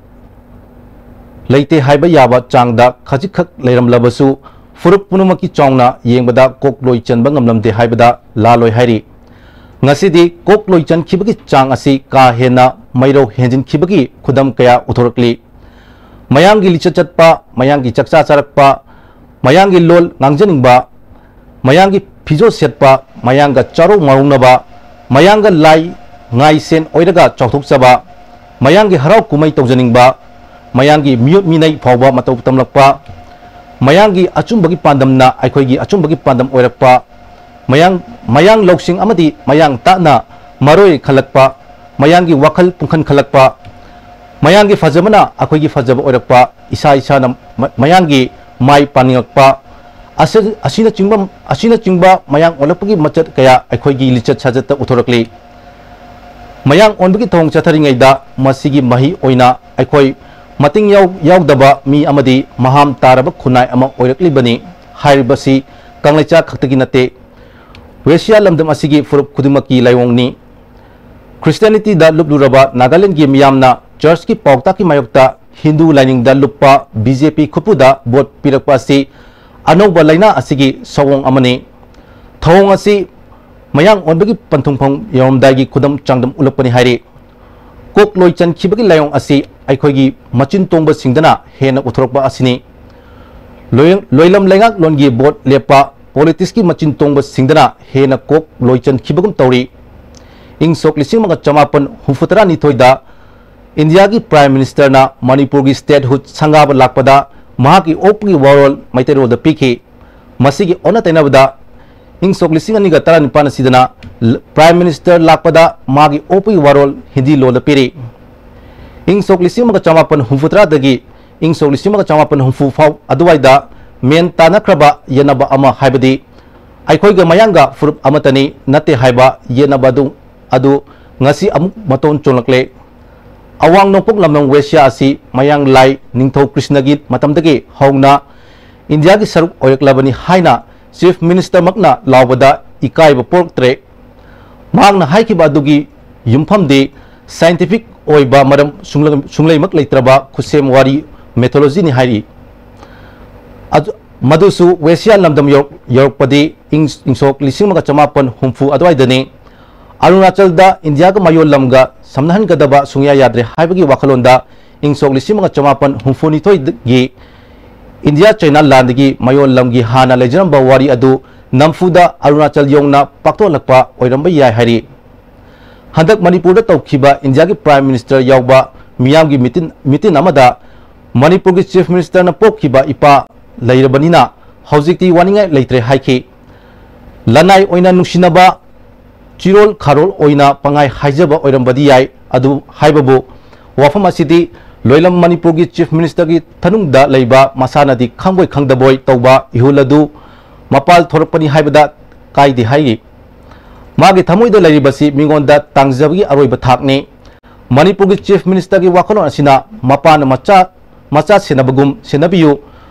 ꯂꯩꯇꯦ ꯍꯥꯏꯕ ꯌꯥꯕ ꯆꯥꯡꯗ ꯈꯖꯤꯛꯈꯛ ꯂꯩꯔꯝꯂꯕꯁꯨ, ꯐꯨꯔꯨꯞ ꯄꯨꯝꯅꯃꯛꯀꯤ ꯆꯥꯎꯅ ꯌꯦꯡꯕꯗ ꯀꯣꯛ ꯂꯣꯏ ꯆꯟꯕ ꯉꯝꯂꯝꯗꯦ ꯍꯥꯏꯕꯗ ꯂꯥꯜꯂꯣꯏ ꯍꯥꯏꯔꯤ꯫ ꯉꯁꯤꯗꯤ ꯀꯣꯛ ꯂꯣꯏ ꯆꯟꯈꯤꯕꯒꯤ ꯆꯥꯡ ꯑꯁꯤ ꯀꯥ ꯍꯦꯟꯅ ꯃꯩꯔꯧ ꯍꯦꯟꯖꯤꯟꯈꯤꯕꯒꯤ ꯈꯨꯗꯝ ꯀꯌꯥ ꯎꯊꯣꯔꯛꯂꯤ꯫ ꯃꯌꯥꯡꯒꯤ ꯂꯤꯆꯠ ꯆꯠꯄ, ꯃꯌꯥꯡꯒꯤ ꯆꯥꯛꯆꯥ ꯆꯥꯔꯛꯄ, ꯃꯌꯥꯡꯒꯤ ꯂꯣꯜ ꯉꯥꯡꯖꯅꯤꯡꯕ, ꯃꯌꯥꯡꯒꯤ ꯐꯤꯖꯣꯜ ꯁꯦꯠꯄ, ꯃꯌꯥꯡꯒ ꯆꯥꯔꯧ ꯃꯥꯔꯧꯅꯕ, ꯃꯌꯥꯡꯒ ꯂꯥꯏ ꯉꯥꯏꯁꯦꯟ ꯑꯣꯏꯔꯒ ꯆꯥꯎꯊꯣꯛꯆꯕ, ꯃꯌꯥꯡꯒꯤ ꯍꯔꯥꯎ ꯀꯨꯝꯍꯩ ꯇꯧꯖꯅꯤꯡꯕ, ꯃꯌꯥꯡꯒꯤ ꯃꯤꯑꯣꯠ ꯃꯤꯅꯩ ꯐꯥꯎꯕ ꯃꯇꯧ ꯇꯝꯂꯛꯄ, ꯃꯌꯥꯡꯒꯤ ꯑꯆꯨꯝꯕꯒꯤ ꯄꯥꯟꯗꯝꯅ ꯑꯩꯈꯣꯏꯒꯤ ꯑꯆꯨꯝꯕꯒꯤ ꯄꯥꯟꯗꯝ ꯑꯣꯏꯔꯛꯄ, ꯃꯌꯥꯡ, ꯃꯌꯥꯡ ꯂꯧꯁꯤꯡ ꯑꯃꯗꯤ ꯃꯌꯥꯡ ꯇꯥꯠꯅ ꯃꯔꯣꯏ ꯈꯜꯂꯛꯄ, ꯃꯌꯥꯡꯒꯤ ꯋꯥꯈꯜ ꯄꯨꯡꯈꯟ ꯈꯜꯂꯛꯄ, ꯃꯌꯥꯡꯒꯤ ꯐꯖꯕꯅ ꯑꯩꯈꯣꯏꯒꯤ ꯐꯖꯕ ꯑꯣꯏꯔꯛꯄ, ꯏꯁꯥ ꯏꯁꯥꯅ ꯃ-, ꯃꯌꯥꯡꯒꯤ ꯃꯥꯏ ꯄꯥꯅꯤꯡꯉꯛꯄ, ꯑꯁꯤ-, ꯑꯁꯤꯅꯆꯤꯡꯕ, ꯑꯁꯤꯅꯆꯤꯡꯕ ꯃꯌꯥꯡ ꯑꯣꯜꯂꯛꯄꯒꯤ ꯃꯆꯠ ꯀꯌꯥ ꯑꯩꯈꯣꯏꯒꯤ ꯂꯤꯆꯠ ꯁꯥꯖꯠꯇ ꯎꯊꯣꯔꯛꯂꯤ꯫ ꯃꯌꯥꯡ ꯑꯣꯟꯕꯒꯤ ꯊꯧꯑꯣꯡ ꯆꯠꯊꯔꯤꯉꯩꯗ ꯃꯁꯤꯒꯤ ꯃꯍꯩ ꯑꯣꯏꯅ ꯑꯩꯈꯣꯏ ꯃꯇꯤꯡ ꯌꯥꯎ-, ꯌꯥꯎꯗꯕ ꯃꯤ ꯑꯃꯗꯤ ꯃꯍꯥꯝ ꯇꯥꯔꯕ ꯈꯨꯟꯅꯥꯏ ꯑꯃ ꯑꯣꯏꯔꯛꯂꯤꯕꯅꯤ꯫ ꯍꯥꯏꯔꯤꯕꯁꯤ ꯀꯪꯂꯩꯆꯥ ꯈꯛꯇꯒꯤ ꯅꯠꯇꯦ, ꯋꯦꯁꯤꯌꯥ ꯂꯝꯗꯝ ꯑꯁꯤꯒꯤ ꯐꯨꯔꯨꯞ ꯈꯨꯗꯤꯡꯃꯛꯀꯤ ꯂꯥꯏꯑꯣꯡꯅꯤ꯫ ꯈ꯭ꯔꯤꯁꯇꯤꯌꯥꯅꯤꯇꯤꯗ ꯂꯨꯞꯂꯨꯔꯕ ꯅꯥꯒꯥꯂꯦꯟꯗꯒꯤ ꯃꯤꯌꯥꯝꯅ ꯆꯔꯆꯀꯤ ꯄꯥꯎꯇꯥꯛꯀꯤ ꯃꯥꯌꯣꯛꯇ ꯍꯤꯟꯗꯨ ꯂꯥꯏꯅꯤꯡꯗ ꯂꯨꯞꯄ ꯕꯤ ꯖꯦ ꯄꯤ ꯈꯨꯠꯄꯨꯗ ꯚꯣꯠ ꯄꯤꯔꯛꯄ ꯑꯁꯤ ꯑꯅꯧꯕ ꯂꯥꯏꯅꯥ ꯑꯁꯤꯒꯤ ꯁꯑꯣꯡ ꯑꯃꯅꯤ꯫ ꯊꯧꯑꯣꯡ ꯑꯁꯤ ꯃꯌꯥꯡ ꯑꯣꯟꯕꯒꯤ ꯄꯟꯊꯨꯡꯐꯝ ꯌꯧꯔꯝꯗꯥꯏꯒꯤ ꯈꯨꯗꯝ ꯆꯥꯡꯗꯝ ꯎꯠꯂꯛꯄꯅꯤ ꯍꯥꯏꯔꯤ꯫ ꯀꯣꯛ ꯂꯣꯏ ꯆꯟꯈꯤꯕꯒꯤ ꯂꯥꯏꯑꯣꯡ ꯑꯁꯤ ꯑꯩꯈꯣꯏꯒꯤ ꯃꯆꯤꯟ ꯇꯣꯡꯕꯁꯤꯡꯗꯅ ꯍꯦꯟꯅ ꯎꯊꯣꯔꯛꯄ ꯑꯁꯤꯅꯤ꯫ ꯂꯣꯏ-, ꯂꯣꯏꯂꯝ ꯂꯩꯉꯥꯛꯂꯣꯟꯒꯤ ꯚꯣꯠ ꯂꯦꯞꯄ ꯄꯣꯂꯤꯇꯤꯛꯁꯀꯤ ꯃꯆꯤꯟ ꯇꯣꯡꯕꯁꯤꯡꯗꯅ ꯍꯦꯟꯅ ꯀꯣꯛ ꯂꯣꯏ ꯆꯟꯈꯤꯕꯒꯨꯝ ꯇꯧꯔꯤ꯫ ꯏꯪ ꯁꯣꯛ ꯂꯤꯁꯤꯡ ꯑꯃꯒ ꯆꯃꯥꯄꯟ ꯍꯨꯝꯐꯨꯇꯔꯥꯅꯤꯊꯣꯏꯗ ꯏꯟꯗꯤꯌꯥꯒꯤ ꯄ꯭ꯔꯥꯏꯝ ꯃꯤꯅꯤꯁꯇꯔꯅ ꯃꯅꯤꯄꯨꯔꯒꯤ ꯁ꯭ꯇꯦꯠꯍꯨꯗ ꯁꯪꯒꯥꯕ ꯂꯥꯛꯄꯗ ꯃꯍꯥꯛꯀꯤ ꯑꯣꯛꯄꯒꯤ ꯋꯥꯔꯣꯜ ꯃꯩꯇꯩꯂꯣꯟꯗ ꯄꯤꯈꯤ꯫ ꯃꯁꯤꯒꯤ ꯑꯣꯟꯅ ꯇꯩꯅꯕꯗ, ꯏꯪ ꯁꯣꯛ ꯂꯤꯁꯤꯡ ꯑꯅꯤꯒ ꯇꯔꯥꯅꯤꯄꯥꯟ ꯑꯁꯤꯗꯅ ꯄ꯭ꯔꯥꯏꯝ ꯃꯤꯅꯤꯁꯇꯔ ꯂꯥꯛꯄꯗ ꯃꯥꯒꯤ ꯑꯣꯛꯄꯒꯤ ꯋꯥꯔꯣꯜ ꯍꯤꯟꯗꯤ ꯂꯣꯟꯗ ꯄꯤꯔꯤ꯫ ꯏꯪ ꯁꯣꯛ ꯂꯤꯁꯤꯡ ꯑꯃꯒ ꯆꯃꯥꯄꯟ ꯍꯨꯝꯐꯨꯇꯔꯥꯗꯒꯤ ꯏꯪ ꯁꯣꯛ ꯂꯤꯁꯤꯡ ꯑꯃꯒ ꯆꯃꯥꯄꯟ ꯍꯨꯝꯐꯨ ꯐꯥꯎ ꯑꯗꯨꯋꯥꯏꯗ ꯃꯦꯟ ꯇꯥꯅꯈ꯭ꯔꯕ ꯌꯦꯠꯅꯕ ꯑꯃ, ꯍꯥꯏꯕꯗꯤ ꯑꯩꯈꯣꯏꯒ ꯃꯌꯥꯡꯒ ꯐꯨꯔꯨꯞ ꯑꯃꯠꯇꯅꯤ, ꯅꯠꯇꯦ ꯍꯥꯏꯕ ꯌꯦꯠꯅꯕ ꯑꯗꯨ, ꯑꯗꯨ ꯉꯁꯤ ꯑꯃꯨꯛ ꯃꯇꯣꯟ ꯆꯣꯡꯂꯛꯂꯦ꯫ ꯑꯋꯥꯡ ꯅꯣꯡꯄꯣꯛ ꯂꯝꯗꯝ ꯋꯦꯁꯤꯌꯥ ꯑꯁꯤ ꯃꯌꯥꯡ ꯂꯥꯏ ꯅꯤꯡꯊꯧ ꯀ꯭ꯔꯤꯁꯅꯒꯤ ꯃꯇꯝꯗꯒꯤ ꯍꯧꯅ ꯏꯟꯗꯤꯌꯥꯒꯤ ꯁꯔꯨꯛ ꯑꯣꯏꯔꯛꯂꯕꯅꯤ ꯍꯥꯏꯅ ꯆꯤꯐ ꯃꯤꯅꯤꯁꯇꯔꯃꯛꯅ ꯂꯥꯎꯕꯗ ꯏꯀꯥꯏꯕ ꯄꯣꯛꯇ꯭ꯔꯦ꯫ ꯃꯍꯥꯛꯅ ꯍꯥꯏꯈꯤꯕ ꯑꯗꯨꯒꯤ ꯌꯨꯝꯐꯝꯗꯤ ꯁꯥꯏꯟꯇꯤꯐꯤꯛ ꯑꯣꯏꯕ ꯃꯔꯝ ꯁꯨꯡꯂ-, ꯁꯨꯡꯂꯩꯃꯛ ꯂꯩꯇ꯭ꯔꯕ ꯈꯨꯠꯁꯦꯝ ꯋꯥꯔꯤ mythologyꯅꯤ ꯍꯥꯏꯔꯤ꯫ ꯑꯗꯨ, ꯃꯗꯨꯁꯨ ꯋꯦꯁꯤꯌꯥ ꯂꯝꯗꯝ ꯌꯧꯔꯛ-, ꯌꯧꯔꯛꯄꯗꯤ ꯏꯪ, ꯏꯪ ꯁꯣꯛ ꯂꯤꯁꯤꯡ ꯑꯃꯒ ꯆꯃꯥꯄꯟ ꯍꯨꯝꯐꯨ ꯑꯗꯨꯋꯥꯏꯗꯅꯤ꯫ ꯑꯔꯨꯅꯥꯆꯜꯗ ꯏꯟꯗꯤꯌꯥꯒ ꯃꯌꯣꯜ ꯂꯝꯒ ꯁꯝꯅꯍꯟꯒꯗꯕ ꯁꯨꯡꯌꯥ ꯌꯥꯗ꯭ꯔꯦ ꯍꯥꯏꯕꯒꯤ ꯋꯥꯈꯜꯂꯣꯟꯗ ꯏꯪ ꯁꯣꯛ ꯂꯤꯁꯤꯡ ꯑꯃꯒ ꯆꯃꯥꯄꯟ ꯍꯨꯝꯐꯨꯅꯤꯊꯣꯏꯒꯤ ꯏꯟꯗꯤꯌꯥ ꯆꯩꯅꯥ ꯂꯥꯟꯗꯒꯤ ꯃꯌꯣꯜ ꯂꯝꯒꯤ ꯍꯥꯟꯅ ꯂꯩꯖꯔꯝꯕ ꯋꯥꯔꯤ ꯑꯗꯨ ꯅꯝꯐꯨꯗ ꯑꯔꯨꯅꯥꯆꯜ ꯌꯧꯅ ꯄꯥꯛꯊꯣꯛꯍꯜꯂꯛꯄ ꯑꯣꯏꯔꯝꯕ ꯌꯥꯏ ꯍꯥꯏꯔꯤ꯫ ꯍꯟꯗꯛ ꯃꯅꯤꯄꯨꯔꯗ ꯇꯧꯈꯤꯕ ꯏꯟꯗꯤꯌꯥꯒꯤ Prime Minister ꯌꯥꯎꯕ ꯃꯤꯌꯥꯝꯒꯤ ꯃꯤꯇꯤꯟ, ꯃꯤꯇꯤꯟ ꯑꯃꯗ ꯃꯅꯤꯄꯨꯔꯒꯤ Chief Ministerꯅ ꯄꯣꯛꯈꯤꯕ ꯏꯄꯥ ꯂꯩꯔꯕꯅꯤꯅ ꯍꯧꯖꯤꯛꯇꯤ ꯋꯥꯅꯤꯡꯉꯥꯏ ꯂꯩꯇ꯭ꯔꯦ ꯍꯥꯏꯈꯤ꯫ ꯂꯅꯥꯏ ꯑꯣꯏꯅ ꯅꯨꯡꯁꯤꯅꯕ, ꯆꯤꯔꯣꯜ ꯈꯥꯔꯣꯜ ꯑꯣꯏꯅ ꯄꯪꯍꯥꯏ ꯍꯥꯏꯖꯕ ꯑꯣꯏꯔꯝꯕꯗꯤ ꯌꯥꯏ, ꯑꯗꯨ ꯍꯥꯏꯕꯕꯨ ꯋꯥꯐꯝ ꯑꯁꯤꯗꯤ ꯂꯣꯏꯂꯝ ꯃꯅꯤꯄꯨꯔꯒꯤ Chief Ministerꯒꯤ ꯊꯅꯨꯡꯗ ꯂꯩꯕ ꯃꯁꯥꯅꯗꯤ ꯈꯪꯕꯣꯏ ꯈꯪꯗꯕꯣꯏ ꯇꯧꯕ ꯏꯍꯨꯜ ꯑꯗꯨ ꯃꯄꯥꯜ ꯊꯣꯔꯛꯄꯅꯤ ꯍꯥꯏꯕꯗ ꯀꯥꯏꯗꯦ ꯍꯥꯏꯔꯤ꯫ ꯃꯥꯒꯤ ꯊꯃꯣꯏꯗ ꯂꯩꯔꯤꯕꯁꯤ ꯃꯤꯉꯣꯟꯗ ꯇꯥꯡꯖꯕꯒꯤ ꯑꯔꯣꯏꯕ ꯊꯥꯛꯅꯤ꯫ ꯃꯅꯤꯄꯨꯔꯒꯤ Chief Ministerꯒꯤ ꯋꯥꯈꯜꯂꯣꯟ ꯑꯁꯤꯅ ꯃꯄꯥꯅ ꯃꯆꯥ, ꯃꯆꯥ ꯁꯦꯟꯅꯕꯒꯨꯝ ꯁꯦꯟꯅꯕꯤꯌꯨ,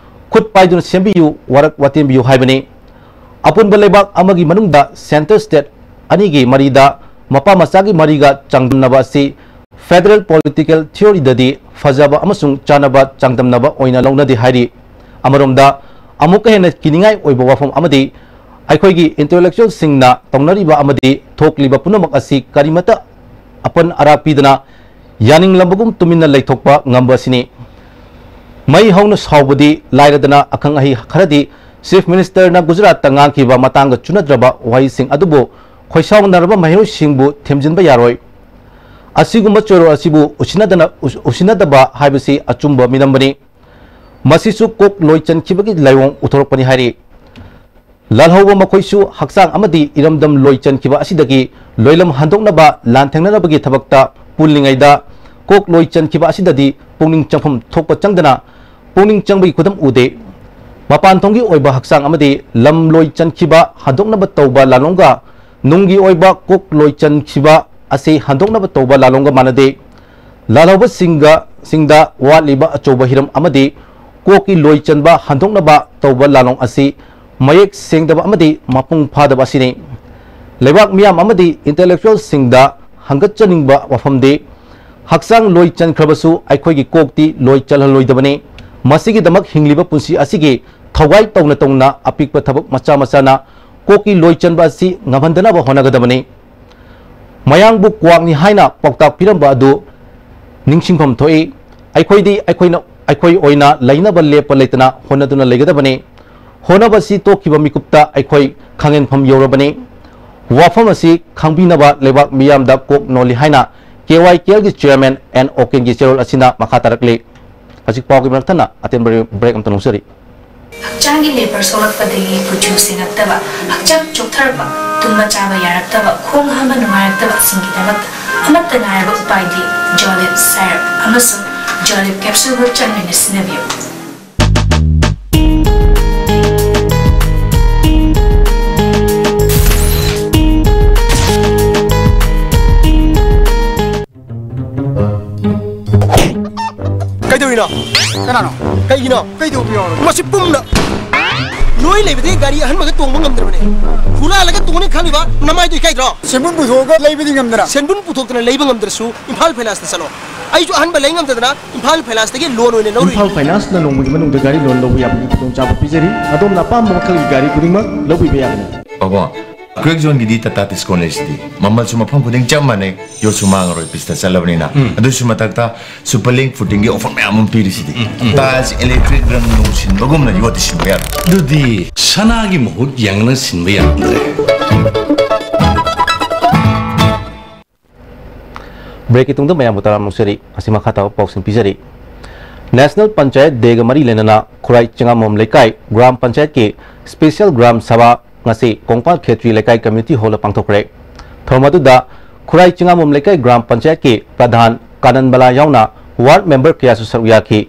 ꯈꯨꯠ ꯄꯥꯏꯗꯨꯅ ꯁꯦꯝꯕꯤꯌꯨ, ꯋꯥꯔꯛ ꯋꯥꯇꯦꯝꯕꯤꯌꯨ ꯍꯥꯏꯕꯅꯤ꯫ ꯑꯄꯨꯟꯕ ꯂꯩꯕꯥꯛ ꯑꯃꯒꯤ ꯃꯅꯨꯡꯗ Centre State ꯑꯅꯤꯒꯤ ꯃꯔꯤꯗ ꯃꯄꯥ ꯃꯆꯥꯒꯤ ꯃꯔꯤꯒ ꯆꯥꯡꯗꯝꯅꯕ ꯑꯁꯤ Federal Political Theoryꯗꯗꯤ ꯐꯖꯕ ꯑꯃꯁꯨꯡ ꯆꯥꯟꯅꯕ ꯆꯥꯡꯗꯝꯅꯕ ꯑꯣꯏꯅ ꯂꯧꯅꯗꯦ ꯍꯥꯏꯔꯤ꯫ ꯑꯃꯔꯣꯝꯗ ꯑꯃꯨꯛꯀ ꯍꯦꯟꯅ ꯀꯤꯅꯤꯡꯉꯥꯏ ꯑꯣꯏꯕ ꯋꯥꯐꯝ ꯑꯃꯗꯤ ꯑꯩꯈꯣꯏꯒꯤ Intellectualꯁꯤꯡꯅ ꯇꯧꯅꯔꯤꯕ ꯑꯃꯗꯤ ꯊꯣꯛꯂꯤꯕ ꯄꯨꯝꯅꯃꯛ ꯑꯁꯤ ꯀꯔꯤꯃꯠꯇ ꯑꯄꯟ ꯑꯔꯥꯛ ꯄꯤꯗꯅ ꯌꯥꯅꯤꯡꯂꯝꯕꯒꯨꯝ ꯇꯨꯃꯤꯟꯅ ꯂꯩꯊꯣꯛꯄ ꯉꯝꯕ ꯑꯁꯤꯅꯤ꯫ ꯃꯩ ꯍꯧꯅ ꯁꯥꯎꯕꯗꯤ ꯂꯥꯏꯔꯗꯅ ꯑꯈꯪ ꯑꯍꯩ ꯈꯔꯗꯤ Chief Ministerꯅ ꯒꯨꯖꯔꯥꯠꯇ ꯉꯥꯡꯈꯤꯕ ꯃꯇꯥꯡꯒ ꯆꯨꯅꯗ꯭ꯔꯕ ꯋꯥꯍꯩꯁꯤꯡ ꯑꯗꯨꯕꯨ ꯈꯣꯏꯁꯥꯎꯅꯔꯕ ꯃꯍꯩꯔꯣꯏꯁꯤꯡꯕꯨ ꯊꯦꯝꯖꯤꯟꯕ ꯌꯥꯔꯣꯏ꯫ ꯑꯁꯤꯒꯨꯝꯕ ꯆꯣꯏꯔꯣꯜ ꯑꯁꯤꯕꯨ ꯎꯁꯤꯟꯅꯗꯅ-, ꯎꯁ-, ꯎꯁꯤꯟꯅꯗꯕ ꯍꯥꯏꯕꯁꯤ ꯑꯆꯨꯝꯕ ꯃꯤꯅꯝꯕꯅꯤ꯫ ꯃꯁꯤꯁꯨ ꯀꯣꯛ ꯂꯣꯏ ꯆꯟꯈꯤꯕꯒꯤ ꯂꯥꯏꯑꯣꯡ ꯎꯊꯣꯔꯛꯄꯅꯤ ꯍꯥꯏꯔꯤ꯫ ꯂꯥꯜꯍꯧꯕ ꯃꯈꯣꯏꯁꯨ ꯍꯛꯆꯥꯡ ꯑꯃꯗꯤ ꯏꯔꯝꯗꯝ ꯂꯣꯏ ꯆꯟꯈꯤꯕ ꯑꯁꯤꯗꯒꯤ ꯂꯣꯏꯂꯝ ꯍꯟꯗꯣꯛꯅꯕ ꯂꯥꯟꯊꯦꯡꯅꯅꯕꯒꯤ ꯊꯕꯛꯇ ꯄꯨꯜꯂꯤꯉꯩꯗ ꯀꯣꯛ ꯂꯣꯏ ꯆꯟꯈꯤꯕ ꯑꯁꯤꯗꯗꯤ ꯄꯨꯛꯅꯤꯡ ꯆꯪꯐꯝ ꯊꯣꯛꯄ ꯆꯪꯗꯅ ꯄꯨꯛꯅꯤꯡ ꯆꯪꯕꯒꯤ ꯈꯨꯗꯝ ꯎꯗꯦ꯫ ꯃꯄꯥꯟ ꯊꯣꯡꯒꯤ ꯑꯣꯏꯕ ꯍꯛꯆꯥꯡ ꯑꯃꯗꯤ ꯂꯝ ꯂꯣꯏ ꯆꯟꯈꯤꯕ ꯍꯟꯗꯣꯛꯅꯕ ꯇꯧꯕ ꯂꯥꯂꯣꯡꯒ ꯅꯨꯡꯒꯤ ꯑꯣꯏꯕ ꯀꯣꯛ ꯂꯣꯏ ꯆꯟꯈꯤꯕ ꯑꯁꯤ ꯍꯟꯗꯣꯛꯅꯕ ꯇꯧꯕ ꯂꯥꯂꯣꯡꯒ ꯃꯥꯟꯅꯗꯦ꯫ ꯂꯥꯜꯍꯧꯕꯁꯤꯡꯒ, ꯁꯤꯡꯗ ꯋꯥꯠꯂꯤꯕ ꯑꯆꯧꯕ ꯍꯤꯔꯝ ꯑꯃꯗꯤ ꯀꯣꯛꯀꯤ ꯂꯣꯏ ꯆꯟꯕ ꯍꯟꯗꯣꯛꯅꯕ ꯇꯧꯕ ꯂꯥꯂꯣꯡ ꯑꯁꯤ ꯃꯌꯦꯛ ꯁꯦꯡꯗꯕ ꯑꯃꯗꯤ ꯃꯄꯨꯡ ꯐꯥꯗꯕ ꯑꯁꯤꯅꯤ꯫ ꯂꯩꯕꯥꯛ ꯃꯤꯌꯥꯝ ꯑꯃꯗꯤ Intellectualꯁꯤꯡꯗ ꯍꯪꯒꯠꯆꯅꯤꯡꯕ ꯋꯥꯐꯝꯗꯤ ꯍꯛꯆꯥꯡ ꯂꯣꯏ ꯆꯟꯈ꯭ꯔꯕꯁꯨ ꯑꯩꯈꯣꯏꯒꯤ ꯀꯣꯛꯇꯤ ꯂꯣꯏ ꯆꯜꯍꯜꯂꯣꯏꯗꯕꯅꯤ꯫ ꯃꯁꯤꯒꯤꯗꯃꯛ ꯍꯤꯡꯂꯤꯕ ꯄꯨꯟꯁꯤ ꯑꯁꯤꯒꯤ ꯊꯧꯒꯥꯏ ꯇꯧꯅ ꯇꯧꯅ ꯑꯄꯤꯛꯄ ꯊꯕꯛ ꯃꯆꯥ ꯃꯆꯥꯅ ꯀꯣꯛꯀꯤ ꯂꯣꯏ ꯆꯟꯕ ꯑꯁꯤ ꯉꯝꯍꯟꯗꯅꯕ ꯍꯣꯠꯅꯒꯗꯕꯅꯤ꯫ ꯃꯌꯥꯡꯕꯨ ꯀ꯭ꯋꯥꯛꯅꯤ ꯍꯥꯏꯅ ꯄꯥꯎꯇꯥꯛ ꯄꯤꯔꯝꯕ ꯑꯗꯨ ꯅꯤꯡꯁꯤꯡꯐꯝ ꯊꯣꯛꯏ꯫ ꯑꯩꯈꯣꯏꯗꯤ ꯑꯩꯈꯣꯏꯅ, ꯑꯩꯈꯣꯏ ꯑꯣꯏꯅ ꯂꯩꯅꯕ ꯂꯦꯞꯄ ꯂꯩꯇꯅ ꯍꯣꯠꯅꯗꯨꯅ ꯂꯩꯒꯗꯕꯅꯤ꯫ ꯍꯣꯠꯅꯕꯁꯤ ꯇꯣꯛꯈꯤꯕ ꯃꯤꯀꯨꯞꯇ ꯑꯩꯈꯣꯏ ꯈꯪꯍꯦꯟꯐꯝ ꯌꯧꯔꯕꯅꯤ꯫ ꯋꯥꯐꯝ ꯑꯁꯤ ꯈꯪꯕꯤꯅꯕ ꯂꯩꯕꯥꯛ ꯃꯤꯌꯥꯝꯗ ꯀꯣꯛ ꯅꯣꯜꯂꯤ ꯍꯥꯏꯅ K Y K algae chairman and ꯑꯣꯀꯦꯟꯒꯤ ꯆꯦꯔꯣꯜ ꯑꯁꯤꯅ ꯃꯈꯥ ꯇꯥꯔꯛꯂꯤ꯫ ꯍꯧꯖꯤꯛ ꯄꯥꯎꯒꯤ ꯃꯔꯛ ꯊꯠꯅ ꯑꯇꯦꯟꯕ ꯕ꯭ꯔꯦꯛ ꯑꯃꯇ ꯂꯧꯖꯔꯤ꯫ ꯍꯛꯆꯥꯡꯒꯤ ꯂꯦꯕꯔ ꯁꯣꯛꯂꯛꯄꯗꯒꯤ ꯀꯨꯆꯨ ꯁꯦꯡꯉꯛꯇꯕ, ꯍꯛꯆꯥꯡ ꯆꯣꯛꯊꯔꯛꯄ, ꯇꯨꯝꯕ ꯆꯥꯕ ꯌꯥꯔꯛꯇꯕ, ꯈꯣꯡ ꯍꯥꯝꯕ ꯅꯨꯡꯉꯥꯏꯔꯛꯇꯕꯁꯤꯡꯒꯤꯗꯃꯛꯇ ꯑꯃꯠꯇ ꯉꯥꯏꯔꯕ ꯎꯄꯥꯏꯗꯤ ꯖꯣꯂꯤꯞ ꯁꯥꯏꯔꯞ ꯑꯃꯁꯨꯡ ꯖꯣꯂꯤꯞ ꯀꯦꯞꯁꯨꯜꯕꯨ ꯆꯥꯡ ꯅꯥꯏꯅ ꯁꯤꯖꯤꯟꯅꯕꯤꯌꯨ꯫ ꯀꯩꯗꯧꯔꯤꯅꯣ? ꯀꯅꯥꯅꯣ? ꯀꯩꯒꯤꯅꯣ? ꯀꯩꯗꯧꯕ ꯌꯥꯎꯔꯒꯦ? ꯃꯁꯤ ꯄꯨꯝꯅ ꯅꯣꯏ ꯂꯩꯕꯗꯒꯤ ꯒꯥꯔꯤ ꯑꯍꯟꯕꯒ ꯇꯣꯡꯕ ꯉꯝꯗ꯭ꯔꯕꯅꯦ꯫ ꯍꯨꯔꯥꯜꯂꯒ ꯇꯣꯡꯅꯤ ꯈꯜꯂꯤꯕ ꯅꯃꯥꯏꯗꯣ ꯏꯀꯥꯏꯗ꯭ꯔꯣ? ꯁꯦꯟꯕꯨꯟ ꯄꯨꯊꯣꯛꯑꯒ ꯂꯩꯕꯗꯤ ꯉꯝꯗꯅ꯫ ꯁꯦꯟꯕꯨꯟ ꯄꯨꯊꯣꯛꯇꯅ ꯂꯩꯕ ꯉꯝꯗ꯭ꯔꯁꯨ ꯏꯝꯐꯥꯜ ꯐꯥꯏꯅꯥꯟꯁꯇ ꯆꯠꯂꯣ꯫ ꯑꯩꯁꯨ ꯑꯍꯟꯕ ꯂꯩ ꯉꯝꯗꯗꯅ ꯏꯝꯐꯥꯜ ꯐꯥꯏꯅꯥꯟꯁꯇꯒꯤ ꯂꯣꯟ ꯑꯣꯏꯅ ꯂꯧꯔꯨꯏ꯫ ꯏꯝꯐꯥꯜ ꯐꯥꯏꯅꯥꯟꯁꯅ ꯅꯣꯡꯃꯒꯤ ꯃꯅꯨꯡꯗ ꯒꯥꯔꯤ ꯂꯣꯟ ꯂꯧꯕ ꯌꯥꯕꯒꯤ ꯈꯨꯗꯣꯡꯆꯥꯕ ꯄꯤꯖꯔꯤ꯫ ꯑꯗꯣꯝꯅ ꯑꯄꯥꯝꯕ ꯃꯈꯜꯒꯤ ꯒꯥꯔꯤ ꯈꯨꯗꯤꯡꯃꯛ ꯂꯧꯕꯤꯕ ꯌꯥꯒꯅꯤ꯫ ꯄꯥꯕꯨꯡ, ꯀ꯭ꯔꯦꯛ ꯖꯣꯟꯒꯤꯗꯤ ꯇꯥꯇꯥ ꯇꯤꯁꯀꯣꯟ ꯂꯩꯁꯤꯗꯤ꯫ ꯃꯃꯜꯁꯨ ꯃꯐꯝ ꯈꯨꯗꯤꯡ ꯆꯞ ꯃꯥꯟꯅꯩ, ꯌꯣꯠꯁꯨ ꯃꯥꯡꯉꯔꯣꯏ, ꯄꯤꯁꯇ ꯆꯠꯂꯕꯅꯤꯅ꯫ ꯎꯝ꯫ ꯑꯗꯨꯁꯨ ꯃꯊꯛꯇ ꯁꯨꯄꯔ ꯂꯤꯡ ꯐꯨꯇꯤꯡꯒꯤ ꯑꯣꯐꯔ ꯃꯌꯥꯝ ꯑꯃ ꯄꯤꯔꯤꯁꯤꯗꯤ꯫ ꯎꯝ, ꯎꯝ꯫ ꯇꯥꯏꯜꯁ, ꯏꯂꯦꯛꯇ꯭ꯔꯤꯛ, ꯔꯪ ꯅꯨꯡ ꯁꯤꯟꯕꯒꯨꯝꯅ ꯌꯣꯠꯇꯤ ꯁꯤꯟꯕ ꯌꯥꯔꯣꯏ꯫ ꯑꯗꯨꯗꯤ ꯁꯅꯥꯒꯤ ꯃꯍꯨꯠ ꯌꯥꯡꯅ ꯁꯤꯟꯕ ꯌꯥꯔꯝꯗ꯭ꯔꯦ꯫ ꯕ꯭ꯔꯦꯛꯀꯤ ꯇꯨꯡꯗ ꯃꯌꯥꯝꯕꯨ ꯇꯔꯥꯝꯅ ꯑꯣꯛꯆꯔꯤ꯫ ꯑꯁꯤ ꯃꯈꯥ ꯇꯥꯕ ꯄꯥꯎꯁꯤꯡ ꯄꯤꯖꯔꯤ꯫ ꯅꯦꯁꯅꯦꯜ ꯄꯟꯆꯥꯌꯠ ꯗꯦꯒ ꯃꯔꯤ ꯂꯩꯅꯅ ꯈꯨꯔꯥꯏ ꯆꯤꯉꯥꯃꯣꯝ ꯂꯩꯀꯥꯏ ꯒ꯭ꯔꯥꯝ ꯄꯟꯆꯥꯌꯠꯀꯤ ꯁ꯭ꯄꯦꯁꯤꯌꯦꯜ ꯒ꯭ꯔꯥꯝ ꯁꯚꯥ ꯉꯁꯤ ꯀꯣꯡꯄꯥꯜ ꯈꯦꯇ꯭ꯔꯤ ꯂꯩꯀꯥꯏ ꯀꯝꯃ꯭ꯌꯨꯅꯤꯇꯤ ꯍꯣꯜꯗ ꯄꯥꯡꯊꯣꯛꯈ꯭ꯔꯦ꯫ ꯊꯧꯔꯝ ꯑꯗꯨꯗ ꯈꯨꯔꯥꯏ ꯆꯤꯉꯥꯃꯣꯝ ꯂꯩꯀꯥꯏ ꯒ꯭ꯔꯥꯝ ꯄꯟꯆꯥꯌꯠꯀꯤ ꯄ꯭ꯔꯙꯥꯟ ꯀꯥꯅꯟꯕꯂꯥ ꯌꯥꯎꯅ ꯋꯥꯔꯗ ꯃꯦꯝꯕꯔ ꯀꯌꯥꯁꯨ ꯁꯔꯨꯛ ꯌꯥꯈꯤ꯫